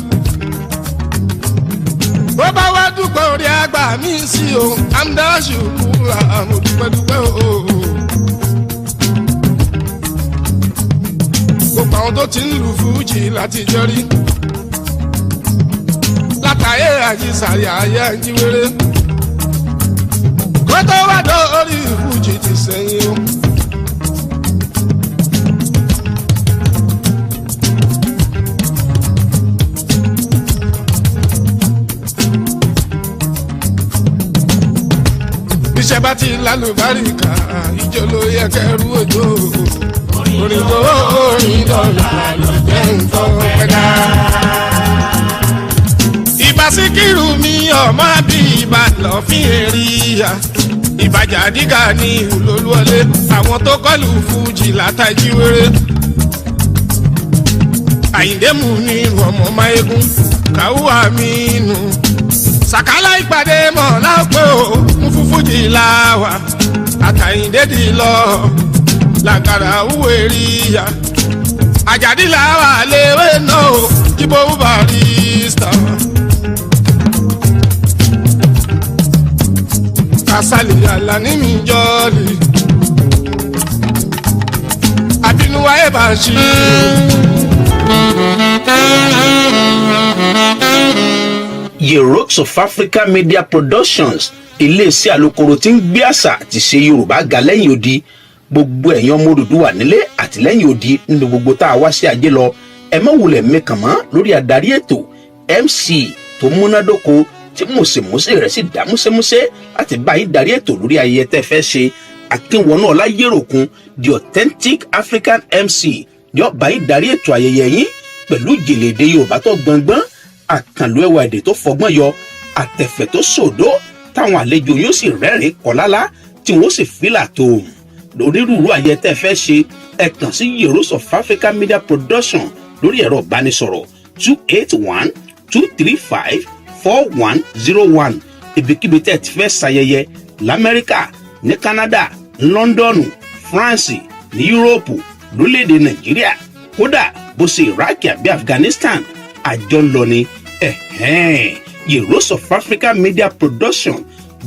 Bó bá wá dúpẹ́ orí àgbà mi sí o. Amdáṣù kúra mo dúpẹ́ dúpẹ́ o. Gbogbo àwọn tó ti ń lu fújì látijọ́ rí. Látàyè àjísàyà ayé àjíwèrè. Kó tó wá dórí fújì ti sẹ́yìn o. Bíṣẹ́ bá ti lálùbáríkà, ijó ló yẹ kẹrù òjò. Orin tó orin dọ́là ló jẹ́ nǹkan pẹ́ dá. Ìbà Síkírù mi ọmọ bí ìbà lọ́fín èrìyà. Ìbàjà dígà ní ìlólúwọlé, àwọn tó kọlù fújì látàjíwèrè. Àyìndé mú ní ọmọ máyégún, Kàwú Àmínú. Sàkálà ìpàdé mọ̀ lápò ń fún fújì láwà. Àtàyìndé dì lọ, làkàrà wúwo èrìyà. Àjàdí làwà léwé náà o, jíbó barista. Kasali Alani mi jọ́ọ̀lì. Àbínúwá ẹ̀ bá ṣí. Yerokes of Africa Media Productions, iléeṣẹ́ alukoro tí ń gbé àṣà àti ṣe Yorùbá ga lẹ́yìn odi. Gbogbo ẹ̀yin ọmọ Odùduwà nílé àti lẹ́yìn odi nínú gbogbo tá a wá sí ajé lọ, ẹ má wulẹ̀ mẹ́kàn mọ́ lórí adarí ètò MC tó múnádóko tí mùsèmùsè rẹ̀ sì dá músẹ́músẹ́ láti bá yín darí ètò lórí ayẹyẹ tẹ́ fẹ́ ṣe. Akínwọnú Ọláyéròkun, the authentic African MC, ní ó bá yín darí ètò ayẹyẹ yín pẹ̀lú ìjìnlẹ̀ èdè Yorùbá tó gbọngbọ́n, àkànlò ẹwà èdè tó fọgbọ́n yọ, àtẹ̀fẹ̀ tó sòdó, táwọn àlejò yóò sì rẹ́rìn-ín kọ́lálá tí wọ́n sì fílà tó onírúurú ayẹyẹ tẹ́ fẹ́ ṣe. Ẹ kàn sí Heroes of Africa Media Production lórí ẹ̀rọ ìbánisọ̀rọ̀ 281-235-4101. Ibikíbi tẹ́ ẹ ti fẹ́ ṣayẹyẹ lamẹ́ríkà, ní Canada, London, France, ní Yúróòpù, lórílẹ̀‐èdè Nàìjíríà, kódà bó ṣe Iraq àbí Afghanistan, àjọ ń lọ ni. Ẹ̀hẹ́n, Heroes of Africa Media Production,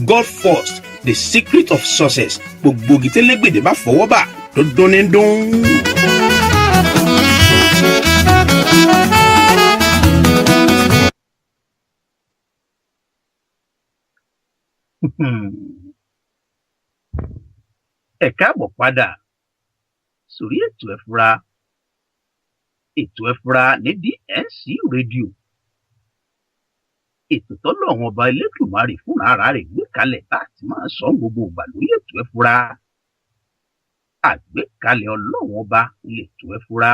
God first, the secret of success. Gbogbo gìtẹ́lẹ́gbèdè bá fọwọ́ bà dúndún ní dún. Ẹ káàbọ̀ padà sórí ètò Ẹ̀fura, ètò Ẹ̀fura ní DNC Radio, ètò tọ́lọ́run ọba Elédùmarè fúnra ara rẹ̀ gbé kalẹ̀ tá a ti máa sọ gbogbo ìgbà lórí ètò Ẹ̀fura. Àgbékalẹ̀ Ọlọ́run ọba lètò Ẹ̀fura.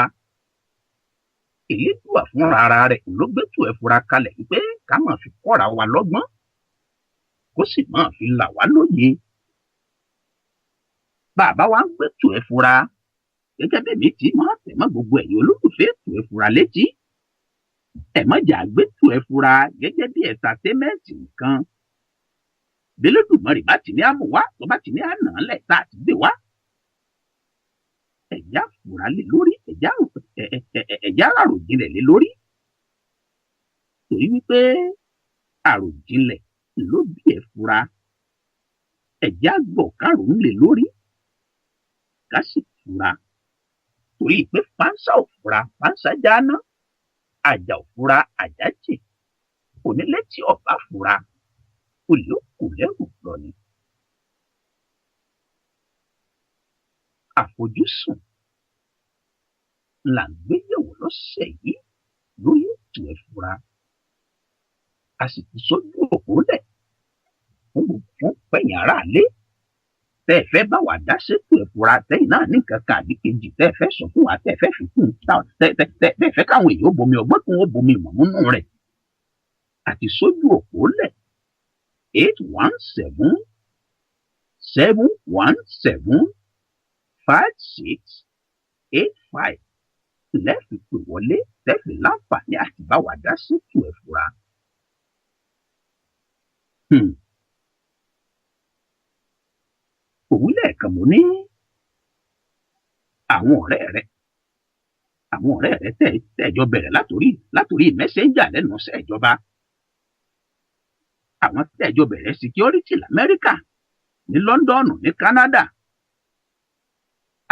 Elédùà fúnra ara rẹ̀ ló gbétò Ẹ̀fura kalẹ̀ pé ká máa fi kọ́ra wa lọ́gbọ́n, kó sì máa fi là wá lóye. Bàbá wa ń gbétò Ẹ̀fura gẹ́gẹ́ bí mi ti máa tẹ̀ mọ́ gbogbo ẹ̀yin olólùfẹ́ ètò Ẹ̀fura létí, ẹ má jà gbétò Ẹ̀fura gẹ́gẹ́ bí ẹ̀ńtátẹ́mẹ́ǹtì nìkan. Bẹ́lẹ́dùmarè bá ti ní àmú wá, tó bá ti ní àná lẹ̀ tá a ti gbé wá, ẹ̀já fura lé lórí, ẹ̀já àròjinlẹ̀ lé lórí, torí wípé àròjinlẹ̀ ló bí ẹ̀fura. Ẹ̀já gbọ̀ kárùn-ún lé lórí, ká sì fura, torí pé fáńsà ò fura fáńsà jáná, àjà ò fura àjà jì, onílé tí ọba fura olè ó kò lẹ́rù lọ ni. Àfojúsùn là ń gbéyẹ̀wò lọ́sẹ̀ yìí lórí ètò Ẹ Fura. A sì ti sójú òpó lẹ̀ fún pẹ̀yìn aráalé tẹ́ ẹ fẹ́ bá wa dá sétò Ẹ Fura, tẹ́yìn náà ní nǹkan kan àbí kejì tẹ́ ẹ fẹ́ sọ fún wa, tẹ́ ẹ fẹ́ fi kún un, tẹ́ ẹ fẹ́ káwọn èèyàn ó bomi ọgbọ́n kí wọ́n bomi ìmọ̀ múnú rẹ̀. Àti sójú òpó lẹ̀ 817 717 5685 lẹ́ẹ̀fi pè wọlé tẹ́ẹ̀fì láǹfààní àti bá wa dá sétò Ẹ Fura. Òun lẹ́ẹ̀kan mo ní àwọn ọ̀rẹ́ rẹ tẹ́ẹ̀jọ bẹ̀rẹ̀ látòrí mẹ́sẹ́ńjà lẹ́nu iṣẹ́ ìjọba, àwọn tẹ́ẹ̀jọ bẹ̀rẹ̀ security lamẹ́ríkà, ní Lọ́ńdọ̀nù, ní Canada,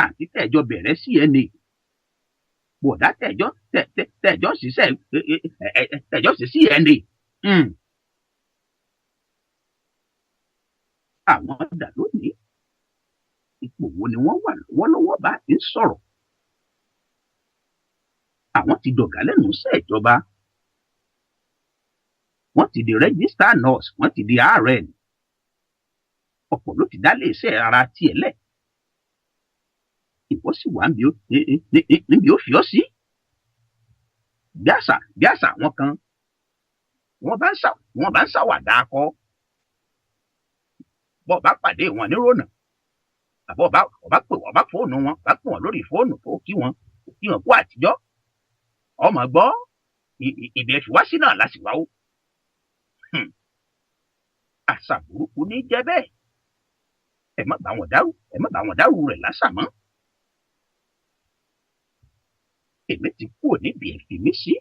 àti tẹ́ẹ̀jọ bẹ̀rẹ̀ CNA, bọ̀dá tẹ́ẹ̀jọ ṣiṣẹ́ tẹ́ẹ̀jọ ṣe CNA. Àwọn dà lónìí, ipò wo ni wọ́n wà lọ́wọ́lọ́wọ́ bá ti ń sọ̀rọ̀? Àwọn ti dọ̀gá lẹ́nu iṣẹ́ ìjọba, wọ́n ti di register nurse, wọ́n ti di RN, ọ̀pọ̀ ló ti dá lé iṣẹ́ ara tiẹ̀ lẹ̀. Ìwọ sì wà níbi ó fi ọ́ sí. Bí àṣà àwọn kan, wọ́n bá ń ṣàwàdà akọ, bọ́ bá pàdé wọn nírònà, àbọ̀ ọba pè wọ́n bá fóònù wọn, bá pè wọ́n lórí fóònù tó kí wọn kú àtijọ́, ọmọ gbọ́ ìbí ẹ̀ fi wá sí náà láti wá ó. Àṣà burúkú ní jẹ́ bẹ́ẹ̀. Ẹ má bá wọn dárú, ẹ má bá wọn dárú rẹ̀ lásà mọ́. Èmi ti kúrò níbi ẹ̀ fi mí sí.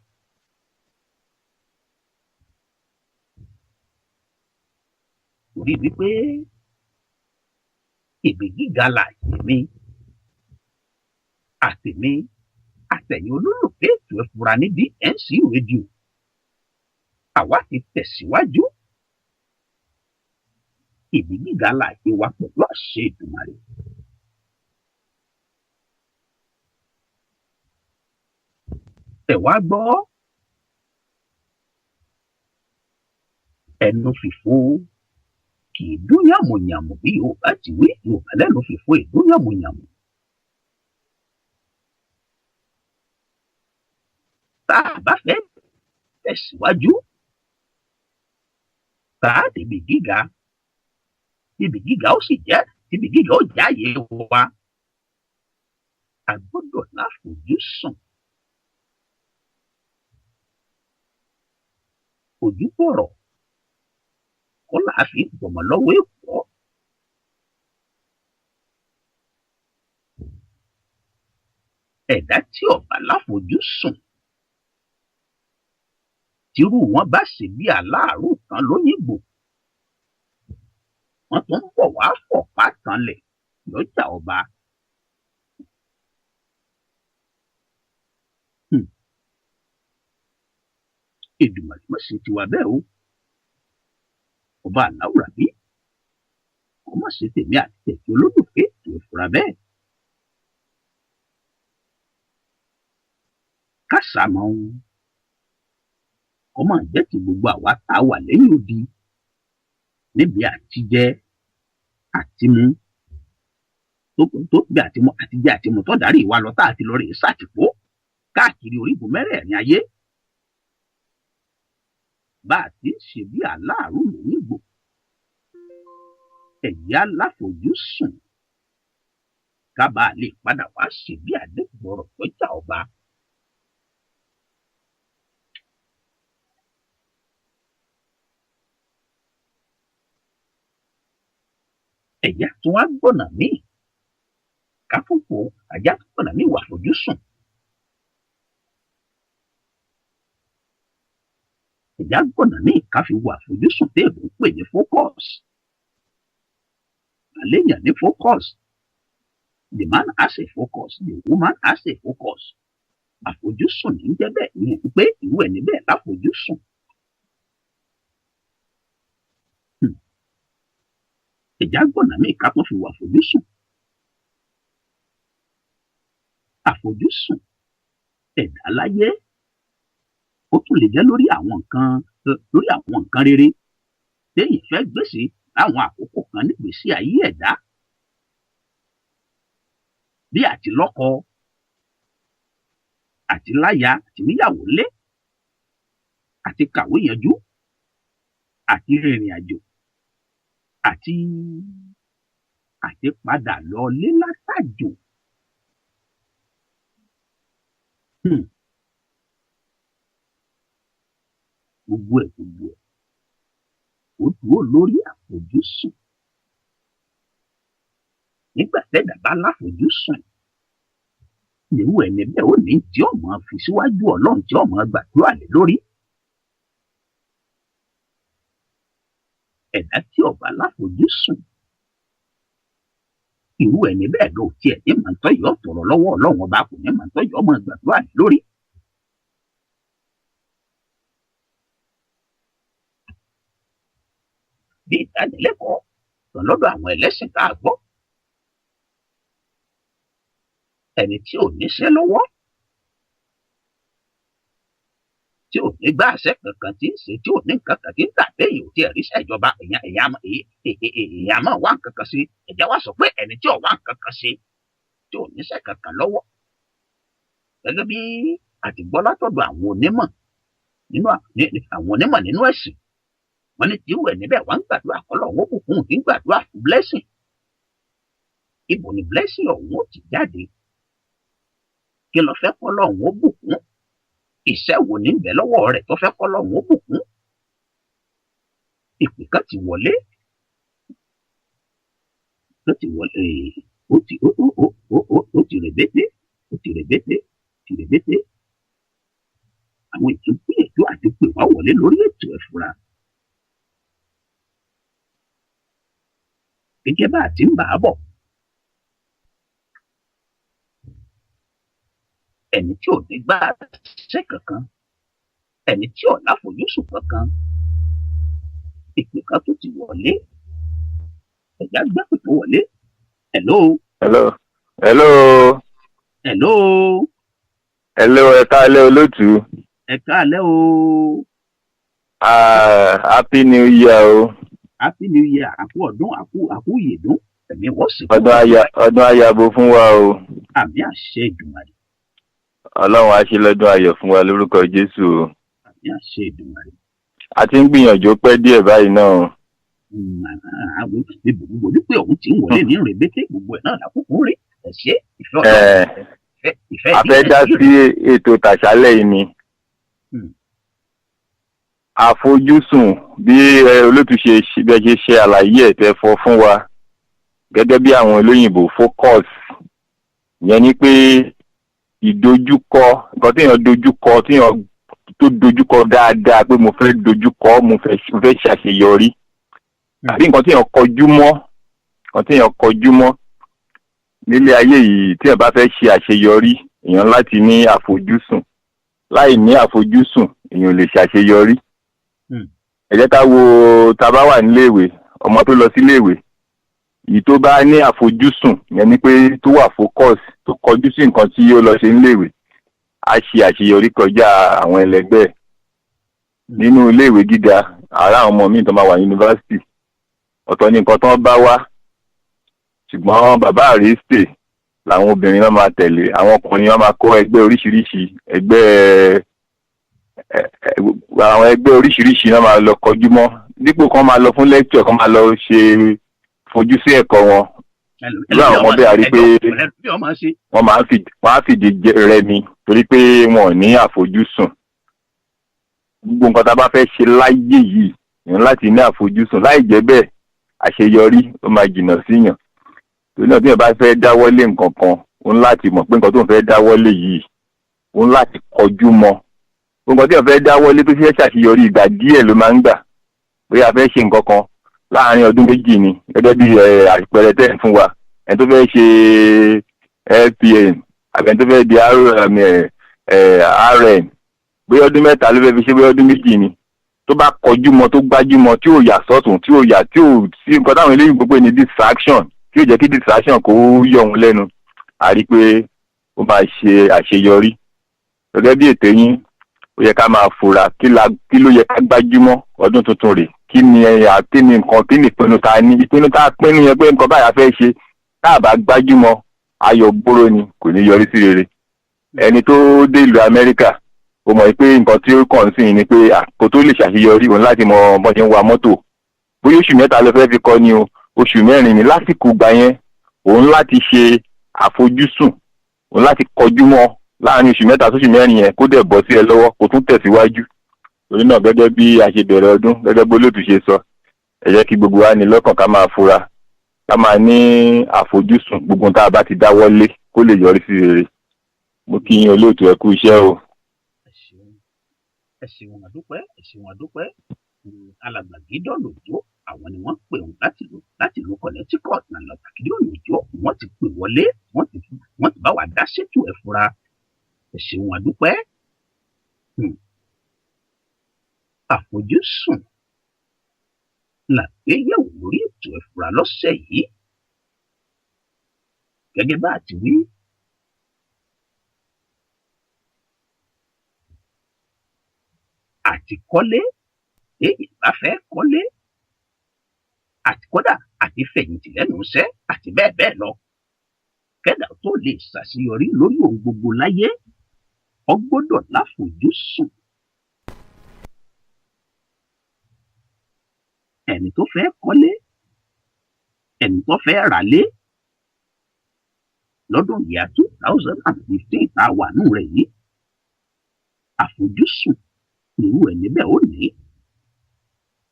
Torí wípé ibi gíga là èmi àtèmi àtẹ̀yìn olólùfẹ́ ètò Ẹ Fura ní DNC Radio, àwa ti tẹ̀síwájú. Ibi gíga là ìwà pẹ̀lú àṣẹ Èdùmàrè. Ẹ wá gbọ́ ẹnu fìfo kì í dún yàmùyàmù bí Yorùbá ti wí, Yorùbá lẹ́nu fìfo ìdún yàmùyàmù. Tá a bá fẹ́ tẹ̀síwájú, tá a débi gíga, ibi gíga ó sì jẹ́, ibi gíga ó jẹ́ àyè wa. A gbọ́dọ̀ láfojúsùn. Ojúbọ̀rọ̀ kọ́ là á fi gbọ̀mọ̀ lọ́wọ́ èkó. Ẹ̀dá tí ò bá láfojúsùn, tírú wọn bá ṣe bí aláàrú kan lóyìnbó, wọ́n tún ń bọ̀ wá fọ̀pá kanlẹ̀ lọ́jà ọba. Èdùmàrè má ṣe tiwa bẹ́ẹ̀ o. Ọba aláwùrà bí kò má ṣe tèmi àti tẹ̀kí olólùfẹ́ ètò Ẹ Fura bẹ́ẹ̀. Kásàmọ́ ohun kọ́ máa jẹ́ ti gbogbo àwa tá a wà lẹ́yìn odi níbi àtijẹ àtimu tó bí àtimu àtijẹ àtimu tó darí ìwà lọ tá a ti lọ rèé sàtìpó káàkiri orígun mẹ́rẹ̀ẹ̀rin ayé. Bá a ti ń ṣe bí aláàrú lóyìnbó, ẹ̀yà aláfojúsùn ká bàa lè padà wá ṣe bí Adégbọrọ̀ lọ́jà ọba. Ẹ̀yà tó wá gbọ̀nà míì káfọ́pọ̀ àjá tó gbọ̀nà míì wà fojúsùn. Ẹ̀yà gbọ̀nà míì ká fi wà fojúsùn téèbù ń pè ní focus. Àléèyàn ní focus. The man has a focus, the woman has a focus. Àfojúsùn ní jẹ́ bẹ́ẹ̀, ìyẹn pé ìwé ẹni bẹ́ẹ̀ láfojúsùn. Ẹ̀já gbọ̀nà míì ká tó fi wà fojúsùn. Àfojúsùn ẹ̀dá láyé, ó tún lè jẹ́ lórí àwọn nǹkan, lórí àwọn nǹkan rere téèyàn fẹ́ gbèsè láwọn àkókò kan nígbèésí ayé ẹ̀dá, bí àti lọ́kọ, àti láya, àti níyàwó lé, àti kàwé yanjú, àti rìnrìn àjò, àti padà lọ lé látàjò. Gbogbo ẹ̀ ó dúró lórí àfojúsùn. Nígbà tẹ́dà bá láfojúsùn, irú ẹni bẹ́ẹ̀ ó ní tí ó máa fi síwájú Ọlọ́run, tí ó máa gbàdúrà lé lórí. Ẹ̀dá tí ò bá láfojúsùn, irú ẹni bẹ́ẹ̀ ló tiẹ̀ ní màá tọ́ yọ tọ̀rọ̀ lọ́wọ́ Ọlọ́run Ọba, kò ní màá tọ́ yọ máa gbàdúrà lé lórí. Bí ìdánilẹ́kọ̀ọ́ lọ́dọ̀ àwọn ẹlẹ́sìn tá a gbọ́, ẹni tí ò níṣẹ́ lọ́wọ́, tí ò ní gbà àṣẹ kankan tí ń ṣe, tí ò ní nǹkan kan tí ń tà, bẹ́ẹ̀ ò tiẹ̀ ríṣẹ́ ìjọba, èèyàn máa wá nǹkan kan sí. Ẹ̀jẹ̀ wá sọ pé ẹni tí ò wá nǹkan kan sí, tí ò níṣẹ́ kankan lọ́wọ́, gẹ́gẹ́ bí àtìgbọ́ látọ̀dọ̀ àwọn onímọ̀ nínú ẹ̀sìn, wọ́n ní tí ìwẹ̀ níbẹ̀ wọ́n ń gbàdúrà kọ́lọ̀ wọ́n bùkún, kí ń gbàdúrà fún blessing. Ibo ni blessing ọ̀hún ó ti jáde? Kí ló fẹ́ kọ́lọ̀ wọ́n bùkún? Iṣẹ́ wo ní bẹ lọ́wọ́ rẹ̀ tó fẹ́ kọ́lọ̀ wọ́n bùkún? Ìpè kan ti wọlé, ó ti wọlé, ó ti ó ó ó ó ó ó ti rèbété, ó ti rèbété, ti rèbété. Àwọn ètò gbìyànjú àti pè wá wọlé lórí ètò ẹ̀fúra. Gẹ́gẹ́ bá a ti ń bà á bọ̀, ẹni tí ò ní gbà ṣẹ́ kankan, ẹni tí ò láfojúsùn kankan. Ìpè kan tó ti wọlé, ẹ̀já gbẹ́pẹ̀ tó wọlé. Hello. Hello, hello. Hello. Hello, ẹ káalẹ́, olóòtú. Ẹ káalẹ́ o. Ah, happy New Year o. Happy New Year, àkú ọdún, àkú ìyèdún, ẹ̀mí wọ́n sì kú. Ọdún aya, ọdún ayabo fún wa o. Àmín, àṣẹ Èdùmàrè. Ọlọ́run á ṣe lọ́dún ayọ̀ fún wa lórúkọ Jésù o. Àmín, àṣẹ Èdùmàrè. A ti ń gbìyànjú pẹ́ díẹ̀ báyìí náà o. Àwọn gbogbo wípé òun ti ń wọlé ní rèbété, gbogbo ẹ̀ náà lákòókò rí. Ẹ ṣe, ìfẹ́ Ọlọ́run. Ìfẹ́ A fẹ́ dá sí ètò tàṣálẹ̀ yìí ni. Àfojúsùn, bí olóòtú ṣe bí ẹ ṣe ṣe àlàyé ẹ̀ tẹ́ fọ fún wa, gẹ́gẹ́ bí àwọn olóyìnbó, focus yẹn ni pé ìdojúkọ, nǹkan téèyàn dojúkọ, téèyàn tó dojúkọ dáadáa pé mo fẹ́ dojúkọ, mo fẹ́ ṣàṣeyọrí, àbí nǹkan téèyàn kọjú mọ́, nǹkan téèyàn kọjú mọ́ nílé ayé yìí. Téèyàn bá fẹ́ ṣe àṣeyọrí, èèyàn láti ní àfojúsùn. Láì ní àfojúsùn, èèyàn ò lè ṣàṣeyọrí. Ẹ jẹ́ ká wo tá a bá wà níléèwé, ọmọ tó lọ síléèwé yìí, tó bá ní àfojúsùn, yẹn ni pé tó wà focus, tó kọjú sí nǹkan tí ó lọ ṣe níléèwé, á ṣe àṣeyọrí kọjá àwọn ẹlẹgbẹ́ ẹ̀ nínú iléèwé gíga. Àrà àwọn ọmọ míì tó máa wà yunifásitì, ọ̀tọ̀ ní nǹkan tó ń bá wá, ṣùgbọ́n bàbá àrísítè làwọn obìnrin náà máa tẹ̀lé, àwọn ọkùnrin náà máa kó ẹgbẹ́ oríṣiríṣi, ẹgbẹ́ àwọn ẹgbẹ́ oríṣiríṣi náà máa lọ kọjú mọ́, dípò kán máa lọ fún lecture, kán máa lọ ṣe fojú sí ẹ̀kọ́ wọn. Irú àwọn ọmọ bẹ́ẹ̀, a rí pé bí ọmọ ṣe wọ́n á fìdí rẹmi torí pé wọn ò ní àfojúsùn. Gbogbo nǹkan tá a bá fẹ́ ṣe láyé yìí, èèyàn láti ní àfojúsùn. Láì jẹ́ bẹ́ẹ̀, àṣeyọrí ó máa jìnnà síyàn. Torí náà, tí èèyàn bá fẹ́ dáwọ́lé nǹkan kan, ó ń láti mọ̀ pé nǹkan tó ń fẹ́ dáwọ́lé yìí, ó ń láti kọjú mọ́. Nǹkan tí èèyàn fẹ́ dáwọ́lé tó fẹ́ ṣàṣeyọrí, ìgbà díẹ̀ ló máa ń gbà. Bóyá a fẹ́ ṣe nǹkan kan láàárín ọdún 2 ni, gẹ́gẹ́ bí àpẹẹrẹ tẹ́ ẹ̀ fún wa, ẹni tó fẹ́ ṣe LPN àbí ẹni tó fẹ́ di RN, bóyá ọdún 3 ló fẹ́ fi ṣe, bóyá ọdún 2 ni, tó bá kọjú mọ́, tó gbájú mọ́, tí ò yà sọ́tún, tí ò yà, tí ò sí nǹkan táwọn eléyìí gbogbo ní distraction, tí ò jẹ́ kí distraction kó yọ òun lẹ́nu, a rí pé ó máa ṣe àṣeyọrí. Gẹ́gẹ́ bí ètò yín, ó yẹ ká máa fura kí ló yẹ ká gbájúmọ́ ọdún tuntun rè, kí ni kí ni nǹkan, kí ni ìpinnu tá a ní, ìpinnu tá a pinnu yẹn pé nǹkan báyà fẹ́ ṣe, tá a bá gbájúmọ́ ayọ̀ gbóró ni, kò ní yọrí sí rere. Ẹni tó dé ìlú Amẹ́ríkà, ó mọ̀ pé nǹkan tí ó kàn sí ni pé kó tó lè ṣàṣeyọrí òun láti mọ bọ́n ṣe ń wa mọ́tò. Bóyá oṣù 3 ló fẹ́ fi kọ́ ni o, oṣù 4 ni, lásìkò gbà yẹn òun láti ṣe àfojúsùn, òun láti kọjú mọ́ láàrin oṣù 3 sóṣù 4 yẹn, kó dẹ̀ bọ́ sí ẹ lọ́wọ́, kó tún tẹ̀síwájú. Torí náà, gẹ́gẹ́ bí a ṣe bẹ̀rẹ̀ ọdún, gẹ́gẹ́ bí olóòtú ṣe sọ, ẹ jẹ́ kí gbogbo wa ní lọ́kàn ká máa fura, ká máa ní àfojúsùn, gbogbo tá a bá ti dáwọ́ lé kó lè yọrí sí rere. Mo kí yín olóòtú, ẹ kú iṣẹ́ o. Ẹ ṣeun àdúpẹ́, ẹ ṣeun àdúpẹ́. Alàgbà Gideon Òjó, àwọn ni wọ́n pè wọ́n láti ìlú Connecticut. Alàgbà Gideon Òjó, wọ́n ti pè wọlé, wọ́n ti bá wa dá ṣètò ẹ̀ fura. Ẹ ṣeun àdúpẹ́. Àfojúsùn làgbéyẹ̀wò lórí ètò ẹ̀ fura lọ́sẹ̀ yìí. Gẹ́gẹ́ bá a ti wí, àti kọ́lé, èyí bá fẹ́ kọ́lé, àti kódà àti fẹ̀yìntì lẹ́nu iṣẹ́ àti bẹ́ẹ̀ bẹ́ẹ̀ lọ. Kẹ́dà tó lè ṣàṣeyọrí lórí ohun gbogbo láyé, ó gbọ́dọ̀ láfojúsùn. Ẹni tó fẹ́ kọ́lé, ẹni tó fẹ́ ralé lọ́dún yìí 2015 tá a wà nù rẹ̀ yìí, àfojúsùn irú ẹni bẹ́ẹ̀ ó ní.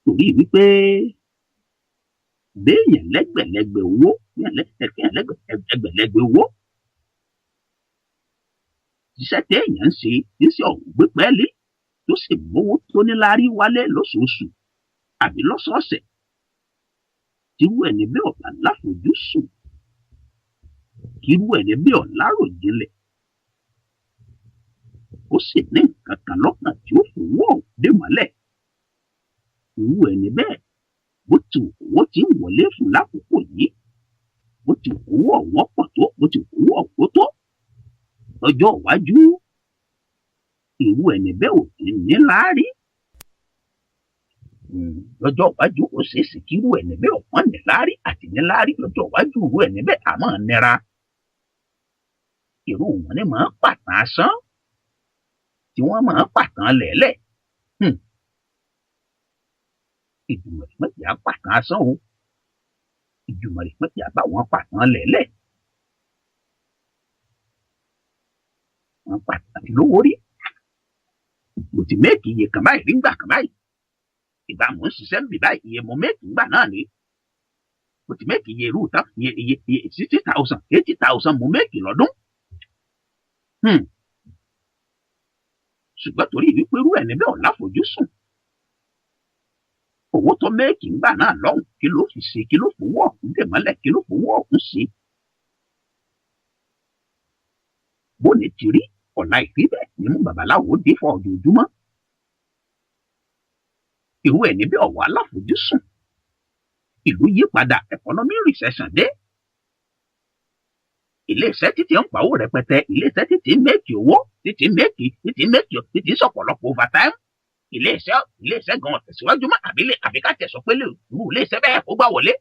Torí wípé béèyàn lẹ́gbẹ̀lẹ́gbẹ̀ owó, ẹgbẹ̀lẹ́gbẹ̀ owó, iṣẹ́ téèyàn ń ṣe iṣẹ́ ọ̀hún gbé pẹ́ẹ́lí tó sì mówó tó níláárí wálé lóṣooṣù àbí lọ́sọ̀ọ̀sẹ̀, tírú ẹni bẹ́ẹ̀ ọ̀bà láfojúsùn, kírú ẹni bẹ́ẹ̀ ọ̀láròjinlẹ̀, ó sì ní nǹkan kan lọ́kàn tí ó fowó ọ̀hún dé mọ́lẹ̀, irú ẹni bẹ́ẹ̀ bó ti owó tí ń wọlé fún lákòókò yìí, bó ti owó ọ̀wọ́n pọ̀ tó, bó ti owó ọ̀pọ̀ tó lọ́jọ́ iwájú, irú ẹni bẹ́ẹ̀ ò ní níláárí. Lọ́jọ́ iwájú ó ṣeé ṣe kí irú ẹni bẹ́ẹ̀ ọ̀pọ̀n níláárí àti níláárí lọ́jọ́ iwájú irú ẹni bẹ́ẹ̀ àmọ́ nira. Irú wọn ni máa ń pàtàn asán, tí wọ́n máa ń pàtàn lẹ̀lẹ̀. Ìjùmọ̀rì mọ̀jà pàtàn asán o, ìjùmọ̀rì mọ̀jà bá wọn pàtàn lẹ̀lẹ̀. Wọ́n pàtàn lówó rí, mo ti méèkì iye kan báyìí nígbà kan báyìí, ìgbà mò ń ṣiṣẹ́ ń bì báyìí, iye mo méèkì ńgbà náà ni mo ti méèkì iye irú tán, iye 60,000, 80,000 mo méèkì lọ́dún. Ṣùgbọ́n torí wípé irú ẹni bẹ́ẹ̀ ò láfojúsùn, owó tó méèkì ńgbà náà lọ́hùn, kí ló fi ṣe, kí ló fowó ọ̀hún dè mọ́lẹ̀, kí ló fowó ọ̀hún ṣe? Bóni ti rí ọ̀la ìrí bẹ́ẹ̀ ni mú babaláwo dé fún ojoojúmọ́. Irú ẹni bẹ́ẹ̀ ọ̀wọ́ aláfojúsùn, ìlú yí padà, economy recession dé. Ilé-iṣẹ́ títí ń pawó rẹpẹtẹ, ilé-iṣẹ́ títí ń méèkì owó, títí ń méèkì, títí ń méèkì, títí ń sọ̀pọ̀lọpọ̀ overtime. Ilé-iṣẹ́ gan tẹ̀síwájú mọ́, àbí ká tẹ̀ sọ pé irú ilé-iṣẹ́ bẹ́ẹ̀ kó gbà wọlé.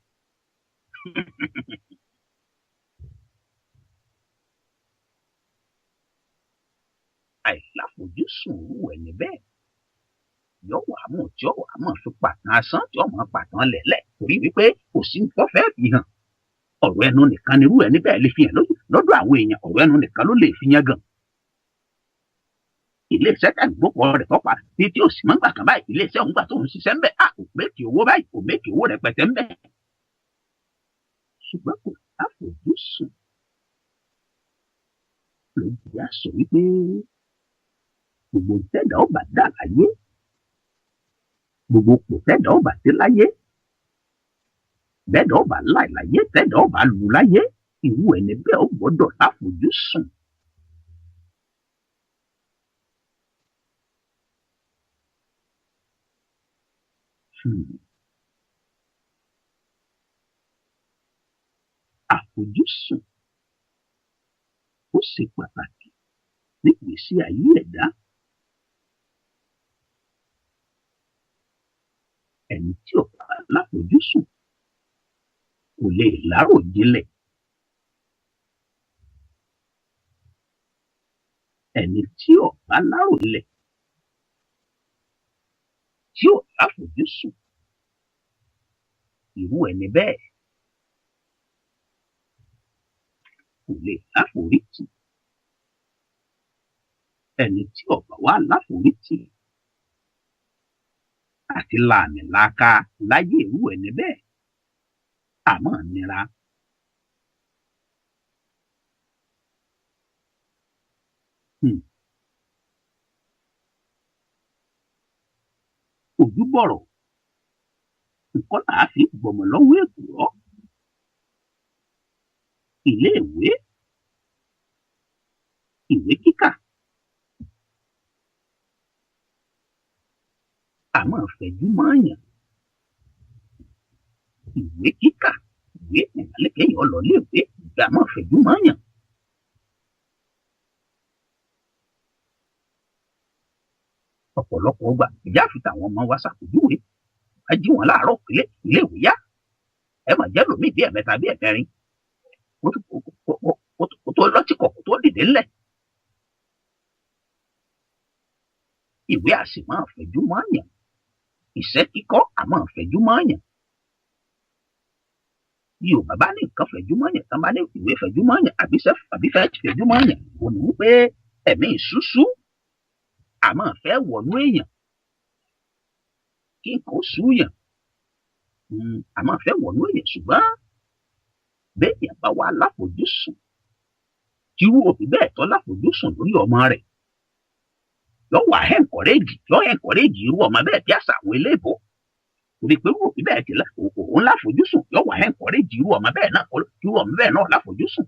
Àìláfojúsùn irú ẹni bẹ́ẹ̀ yóò wà mú tí ó wà mọ̀ fi pàtàn asán, tí ó mọ̀ pàtàn lẹ̀lẹ̀, torí wípé kò sí nǹkan fẹ́ fi hàn. Ọ̀rọ̀ ẹnu nìkan ni irú ẹni bẹ́ẹ̀ lè fi hàn lọ́dọ̀ àwọn èèyàn, ọ̀rọ̀ ẹnu nìkan ló lè fi yàn gan. Ilé-iṣẹ́ tẹ̀ ń gbókọ̀ rẹ̀ tọ́pa ní tí ó sì máa ń gbà kan báyìí, ilé-iṣẹ́ òun gbà tó ń ṣiṣẹ́ ń bẹ̀, à kò méèkì owó báyìí, kò méèkì owó rẹpẹtẹ ń bẹ̀. Ṣùgbọ́n kò láfojúsùn. Lójú á sọ wípé gbogbo tẹ́dà ó bá dà láyé, gbogbo kò tẹ́dà ó bá dé láyé, bẹ́ẹ̀dà ó bá láì láyé, tẹ́dà ó bá lù láyé, irú ẹni bẹ́ẹ̀ ó gbọ́dọ̀ láfojúsùn. Àfojúsùn ó ṣe pàtàkì nígbèésí ayé ẹ̀dá. Ẹni tí ò bá láfojúsùn kò lè láròjinlẹ̀. Ẹni tí ò bá láròjinlẹ̀, tí ò láfojúsùn, irú ẹni bẹ́ẹ̀ kò lè láforítì. Ẹni tí ò bá wá láforítì àti làmìlaaka láyé irú ẹni bẹ́ẹ̀ àmọ́ nira. Ojúbọ̀rọ̀ nǹkan là á fi gbọmọ lọ́wọ́ èkùrọ́. Iléèwé, ìwé kíkà àmọ́ fẹ̀jú mọ́ọ̀yàn. Ìwé kíkà, ìwé ìgbàlẹ̀ kéèyàn lọ léèwé, ìwé àmọ́ fẹ̀jú mọ́ọ̀yàn. Ọ̀pọ̀lọpọ̀ ọgbà ìyá àfi tàwọn ọmọ wa ṣàpèjúwe. A jí wọn láàárọ̀ ilé iléèwé yá. Ẹ mà jẹ́ lòmíì bí ẹ̀mẹ́ta bí ẹ̀mẹ́rin. Kó tó lọ́tìkọ̀ kó tó dìde ńlẹ̀. Ìwé a sì máa fẹ̀jú mọ́ọ̀yàn. Ìṣẹ́ kíkọ́ a máa fẹ̀jú mọ́ọ̀yàn. Bí Yorùbá bá ní nǹkan fẹ̀jú mọ́ọ̀yàn, tán bá ní ìwé fẹ̀jú mọ́ọ̀yàn àbí iṣẹ́ àbí fẹ́ fẹ̀jú mọ́ọ̀yàn, kò ní wípé ẹ̀mí ìṣúṣú a máa fẹ́ wọnú èèyàn. Kí nǹkan ó súyàn, a máa fẹ́ wọnú èèyàn, ṣùgbọ́n béèyàn bá wá láfojúsùn, tírú òbí bẹ́ẹ̀ tọ́ láfojúsùn lórí ọmọ rẹ̀, yóò wá encourage, yóò encourage irú ọmọ bẹ́ẹ̀ bí àṣà àwọn eléèbó. Torí pé irú òbí bẹ́ẹ̀ ti òun láfojúsùn, yóò wá encourage irú ọmọ bẹ́ẹ̀ náà, irú ọmọ bẹ́ẹ̀ náà láfojúsùn.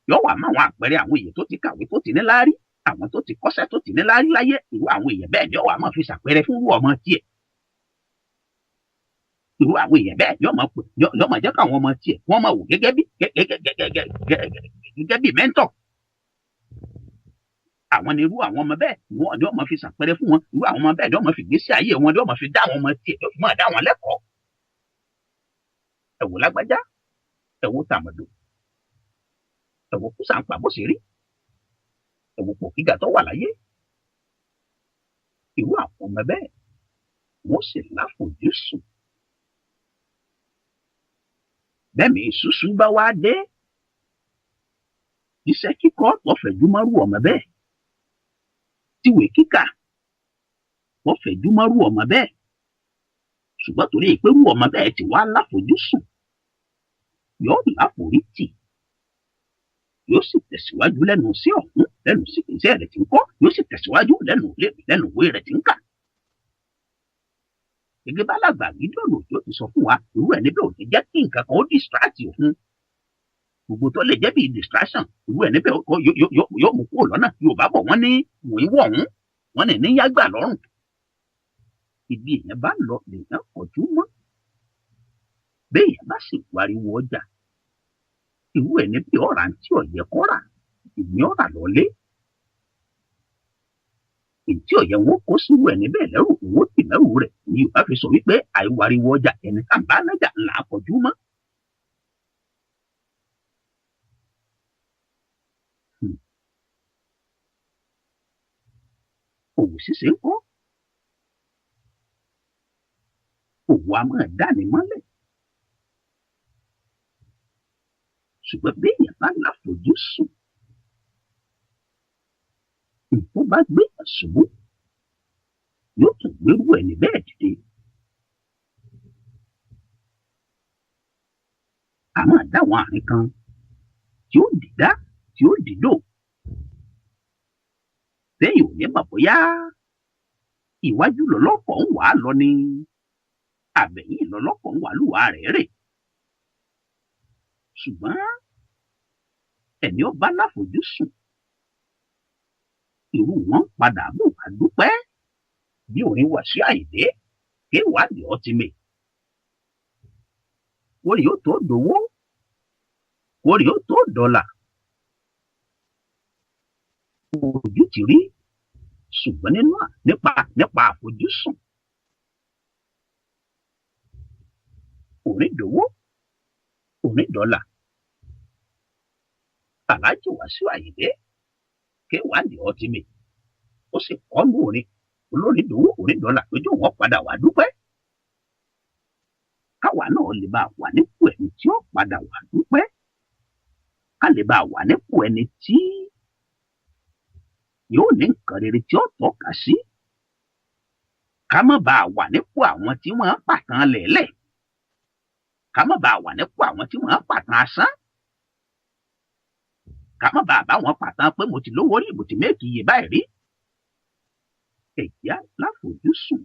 Yóò wá máwọn àpẹẹrẹ àwọn èèyàn tó ti kàwé tó ti ní láárí, àwọn tó ti kọ́ṣẹ́ tó ti ní láárí láyé, irú àwọn èèyàn bẹ́ẹ̀ ni yóò wá máa fi ṣàpẹẹrẹ fún irú ọmọ tiẹ̀. Irú àwọn èèyàn bẹ́ẹ̀ yóò máa pè, yóò máa jẹ́ káwọn ọmọ tiẹ̀ wọ́n máa wò gẹ́gẹ́ bí gẹ́gẹ́ bí mẹ́ńtọ̀. Àwọn ni irú àwọn ọmọ bẹ́ẹ̀ ni wọ́n máa fi ṣàpẹẹrẹ fún wọn. Irú àwọn ọmọ bẹ́ẹ̀ ni wọ́n máa fi gbésí ayé wọn, ni wọ́n máa fi dá àwọn ọmọ tiẹ̀, yóò fi máa dá wọn lẹ́kọ̀ọ́. Ẹ wò lágbájá, ẹ wò tàmọ̀dò, ẹ wò kúsàǹpà bó ṣe rí, ẹ wò pò gíga tó wà láyé. Irú àwọn ọmọ bẹ́ẹ̀ wọ́n sì láfojúsùn. Bẹ́ẹ̀ni ìṣúṣú bá wá dé, iṣẹ́ kíkọ́ tó fẹ̀jú mọ́rú ọmọ bẹ́ẹ̀, tíwèé kíkà tó fẹ̀jú mọ́rú ọmọ bẹ́ẹ̀, ṣùgbọ́n torí pé irú ọmọ bẹ́ẹ̀ ti wá láfojúsùn, yóò láforítì, yóò sì tẹ̀síwájú lẹ́nu sí ọ̀hún, lẹ́nu sí iṣẹ́ rẹ̀ tí ń kọ́, yóò sì tẹ̀síwájú lẹ́nu lẹ́nu ìwé rẹ̀ tí ń kà. Gẹ́gẹ́ bá alàgbà Gideon Òjó ti sọ fún wa, irú ẹni bẹ́ẹ̀ ò ní jẹ́ kí nǹkan kan ó distract òun. Gbogbo tó lè jẹ́ bí distraction, irú ẹni bẹ́ẹ̀ yóò mú kúrò lọ́nà. Yorùbá bọ̀ wọ́n ní wòń wọ̀hún, wọ́n ní ní yágbà lọ́rùn. Ibi èèyàn bá lọ lèèyàn kọjú mọ́. Béèyàn bá sì wariwo ọjà, irú ẹni bí ọ̀rà tí ọ̀yẹ́ kọ́ rà, ìní ọ̀rà lọ́lé. Èyí ọ̀yẹ́ wọn kó sírú ẹni bẹ́ẹ̀ lẹ́rù, òun ó tì mẹ́rù rẹ̀. Ní Yorùbá fi sọ wípé àìwariwo ọjà ẹni tá à ń bá nájà ńlá kọjú mọ́. Òwò ṣíṣe ń kọ́. Òwò a máa dáni mọ́lẹ̀. Ṣùgbọ́n béèyàn bá láfojúsùn, nǹkan bá gbé àṣubú, yóò tún gbérú ẹni bẹ́ẹ̀ dìde. A máa dáwọn àárín kan tí ó dìdá, tí ó dìdò. Bẹ́ẹ̀ ò ní mọ̀ bóyá ìwájú lọ́lọ́kọ̀ ń wà á lọ ni àbẹ̀yìn lọ́lọ́kọ̀ ń wà lúwa rẹ̀ rè. Ṣùgbọ́n ẹni ó bá láfojúsùn, irú wọn padà bò wá dúpẹ́ bí orin Wàsíù Àyìndé K1 The Ultimate. Kórè ó tó dowó, kórè ó tó dọ́là. Ojú ti rí, ṣùgbọ́n nínú nípa àfojúsùn, onídòwó onídọ́là Alhaji Wasiu Ayinde K1 The Ultimate, ó sì kọ́nu orin olórídòwó onídọ́là lójú wọn padà wá dúpẹ́. Káwa náà lè bá wà nípò ẹni tí ó padà wá dúpẹ́, ká lè bá wà nípò ẹni tí yóò ní nǹkan rere tí ó tọ́ka sí, ká má bàa wà nípò àwọn tí wọ́n ń pàtàn lẹ̀lẹ̀, ká má bàa wà nípò àwọn tí wọ́n ń pàtàn asán, ká má bàa bá wọn pàtàn pé mo ti lówó rí, mo ti méèkì iye báyìí rí. Ẹ̀já láfojúsùn.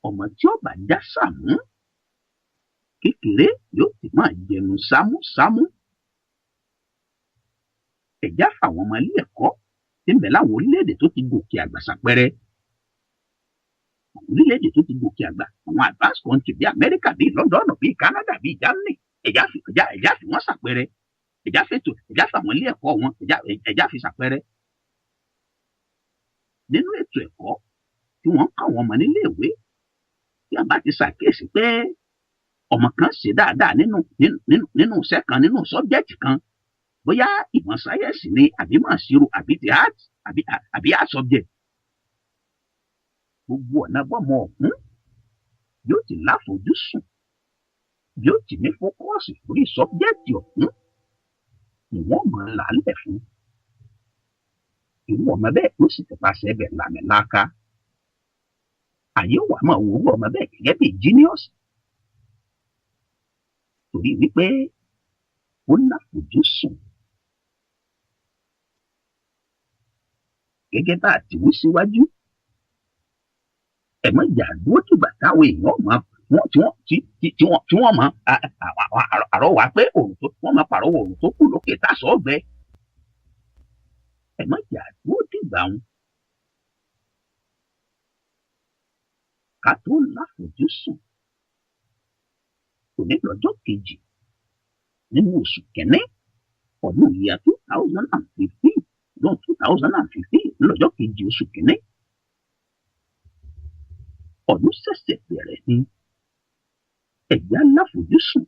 Ọmọ tí ó bá já sàmú kékeré yóò ti máa jẹnu sámúsámú. Ẹ̀já fáwọn ọmọ ilé ẹ̀kọ́ tí ń bẹ láwọn orílẹ̀-èdè tó ti gòkè àgbà sàpẹrẹ. Àwọn orílẹ̀-èdè tó ti gòkè àgbà, àwọn advanced country bíi Amẹ́ríkà, bíi London, bíi Canada, bíi Germany, ẹ̀já fi ẹ̀já fi wọ́n sàpẹrẹ. Ẹ̀já fètò, ẹ̀já fáwọn ilé ẹ̀kọ́ wọn, ẹ̀já fi sàpẹrẹ. Nínú ètò ẹ̀kọ́ tí wọ́n ń kọ́ àwọn ọmọ nílé ìwé, tí a bá ti ṣàkíyèsí pé ọmọ kan ṣe dáadáa nínú iṣẹ́ kan, nínú sọ́bjẹ́tì kan, bóyá ìmọ̀ sáyẹ́ǹsì ni àbí ìmọ̀ ìṣirò àbí ti art àbí art subject, gbogbo ọ̀nà bọ́mọ ọ̀hún yóò ti láfojúsùn, yóò ti ní fókọ́ọ̀sì lórí sọ́bjẹ́tì ọ̀hún ni wọ́n mọ̀ ọ́n làálẹ̀ fún. Irú ọmọ bẹ́ẹ̀ ló sì ti paṣẹ ẹbẹ̀ làmìlaka. Àyè wà máa wo irú ọmọ bẹ́ẹ̀ gẹ́gẹ́ bí genius, torí wípé ó láfojúsùn. Gẹ́gẹ́ bá a ti wí síwájú, ẹ má jà dúró dìgbà táwọn èèyàn máa wọ́n tí wọ́n tí tí tí wọ́n tí wọ́n máa àrọ́wà pé òrùn tó wọ́n máa pàrọwọ̀ òrùn tó kù lókè tásọ̀ ọ̀gbẹ́. Ẹ má jà dúró dìgbà wọn. Ká tó láfojúsùn, òní lọ́jọ́ kejì nínú oṣù kẹ́ní ọdún yíya 2015, ọdún 2015 lọ́jọ́ kejì oṣù kẹ́ní. Ọdún ṣẹ̀ṣẹ̀ bẹ̀rẹ̀ ni. Ẹ̀já láfojúsùn.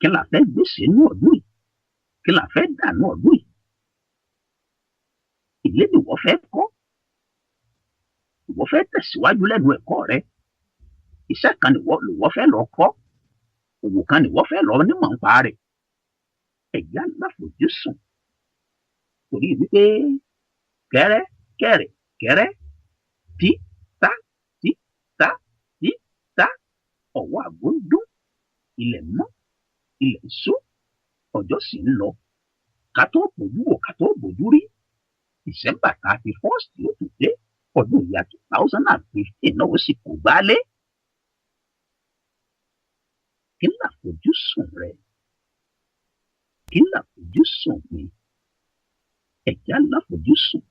Kí la fẹ́ gbèsè nú ọdún yìí? Kí la fẹ́ dànù ọdún yìí? Ilé ni wọ́n fẹ́ kọ́. Ìwọ fẹ́ tẹ̀síwájú lẹ́nu ẹ̀kọ́ rẹ. Iṣẹ́ kan ni wọ́n fẹ́ lọ kọ́. Òwò kan ni wọ́n fẹ́ lọ nímọ̀ nípa rẹ̀. Ẹ̀já láfojúsùn. Torí wípé kẹ́rẹ́ kẹ́rẹ́ kẹ́rẹ́ tí tá tí tá tí tá ọwọ́ àgbo ń dún, ilẹ̀ mọ́, ilẹ̀ ń ṣú, ọjọ́ sì ń lọ. Ká tó bójú wò, ká tó bójú rí, December 31st yóò tún dé, ọdún ìyá 2015 náà ó sì kò gbálé. Kí ni àfojúsùn rẹ? Kí ni àfojúsùn mi? Ẹ̀já láfojúsùn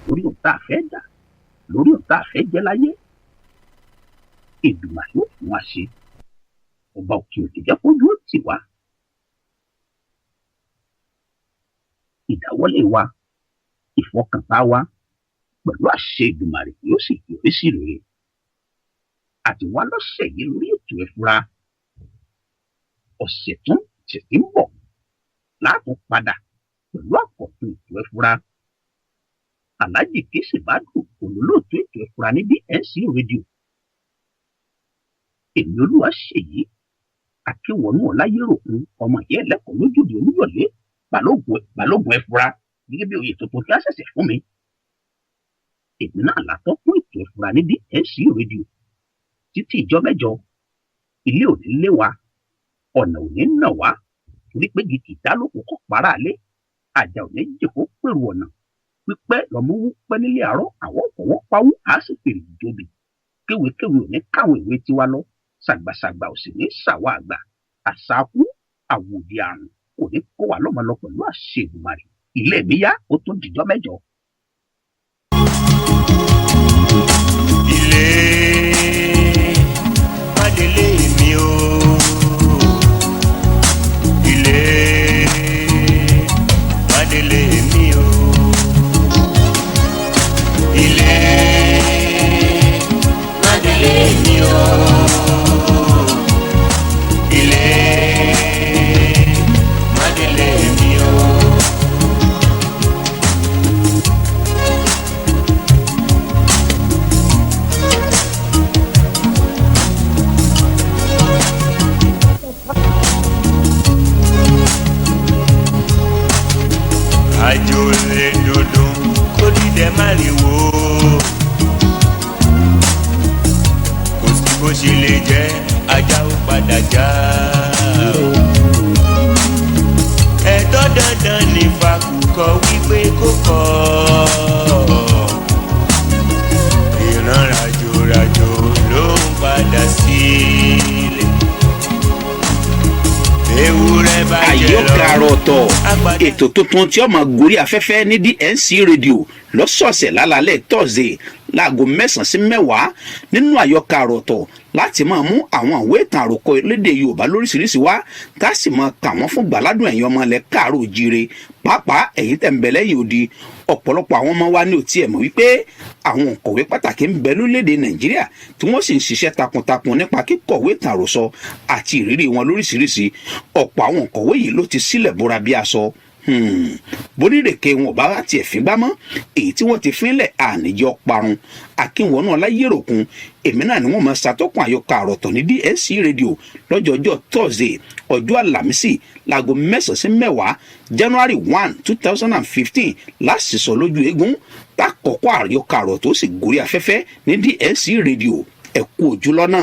lórí ohun tá a fẹ́ dà, lórí ohun tá a fẹ́ jẹ́ láyé. Èdùmàrè yóò fún wa ṣe. Ọba òkè òkè jẹ́ kójú ó tì wá. Ìdáwọ́lé wa, ìfọkànbá wa pẹ̀lú àṣẹ Èdùmàrè yóò sì yọrí sí rere. Àti wá lọ́sẹ̀ yìí lórí ètò Ẹ̀fura. Ọ̀sẹ̀ tó ń bọ̀ látún padà pẹ̀lú àkọ́tún ètò Ẹ̀fura. Alhaji Kese Badru olólóòtú ètò Ẹ̀fura ní BNC Radio. Èmi Olúwaṣèyí Akéwọnú Ọláyéròkun ọmọ ìyá ẹlẹ́kọ̀ọ́ lójúde Olúyọ̀lé Balógun Ẹ̀fura gẹ́gẹ́ bí oyè tuntun tí a ṣẹ̀ṣẹ̀ fún mi. Èmi náà látọ́kùn ètò Ẹ̀fura ní BNC Radio. Títí ìjọ mẹ́jọ, ilé ò ní lé wa, ọ̀nà ò ní nà wá, torí pé gidi ìdálóko kọ́ para lé, àjà ò ní jòkó pèrò ọ̀nà, pípẹ́ lọ́mú wú pẹ́ nílé àárọ̀, àwọn ọ̀wọ́ pawú á sì fèrè ìjọbi. Kéwékéwé ò ní káwọn ìwé tiwa lọ, ṣàgbàṣàgbà ò sì ní ṣàwọ̀ àgbà, àṣàkú àwòdì àrùn kò ní kó wa lọ́mọ lọ pẹ̀lú àṣẹ Èdùmàrè. Ilé mi yá, ó tún dìjọ́ mẹ́jọ. Ilé má délé mi o, ilé. ṣe lè jẹ́ ajá ó padà já o. Ẹ̀tọ́ dandan ní fakùkọ wípé kó kọ́ ìran ràjòràjò ló ń padà sílé. Ewúrẹ́ bá jẹ lọ. Àyọkà àrò ọ̀tọ̀, ètò tuntun tí ó máa gorí afẹ́fẹ́ ní DNC Radio lọ́sọ̀ọ̀sẹ̀ lálálẹ́ Tọ́sídẹ̀ẹ́ láago 9 sí 10. Nínú àyọkà àrò ọ̀tọ̀ láti máa mú àwọn ìwé ìtàn àròkọ lédè Yorùbá lóríṣiríṣi wá, tá a sì máa kà wọ́n fún gbàládùn ẹ̀yin ọmọ ilẹ̀ káàárọ̀ òjíire, pàápàá ẹ̀yin tẹ̀ ń bẹ lẹ́yìn odi. Ọ̀pọ̀lọpọ̀ àwọn ọmọ wa ní ò tiẹ̀ mọ̀ wípé àwọn òǹkọ̀wé pàtàkì ń bẹ lórílẹ̀‐èdè Nàìjíríà tí wọ́n sì ń ṣiṣẹ́ takuntakun nípa kíkọ̀wé ìtàn àròsọ àti ìrírí wọn lóríṣiríṣi. Ọ̀pọ̀ àwọn òǹkọ̀wé yìí ló ti sílẹ̀ bóra bí aṣọ bónírèké wọn ò bá tiẹ̀ fín gbá mọ́, èyí tí wọ́n ti fínlẹ̀ àníjọ́ parun. Akínwọnú Ọláyéròkun, èmi náà ni wọ́n máa ṣàtọ́kùn àyọkà àròtọ̀ ní DSC Radio lọ́jọ́jọ́ Thursday, ọjọ́ Àlàmísì, láago 9 sí 10, January 1, 2015, láṣìṣọ lójú eégún tákọ̀kọ́ àyọkà àròtọ̀ ó sì gorí afẹ́fẹ́ ní DSC Radio. Ẹ kú ojú lọ́nà.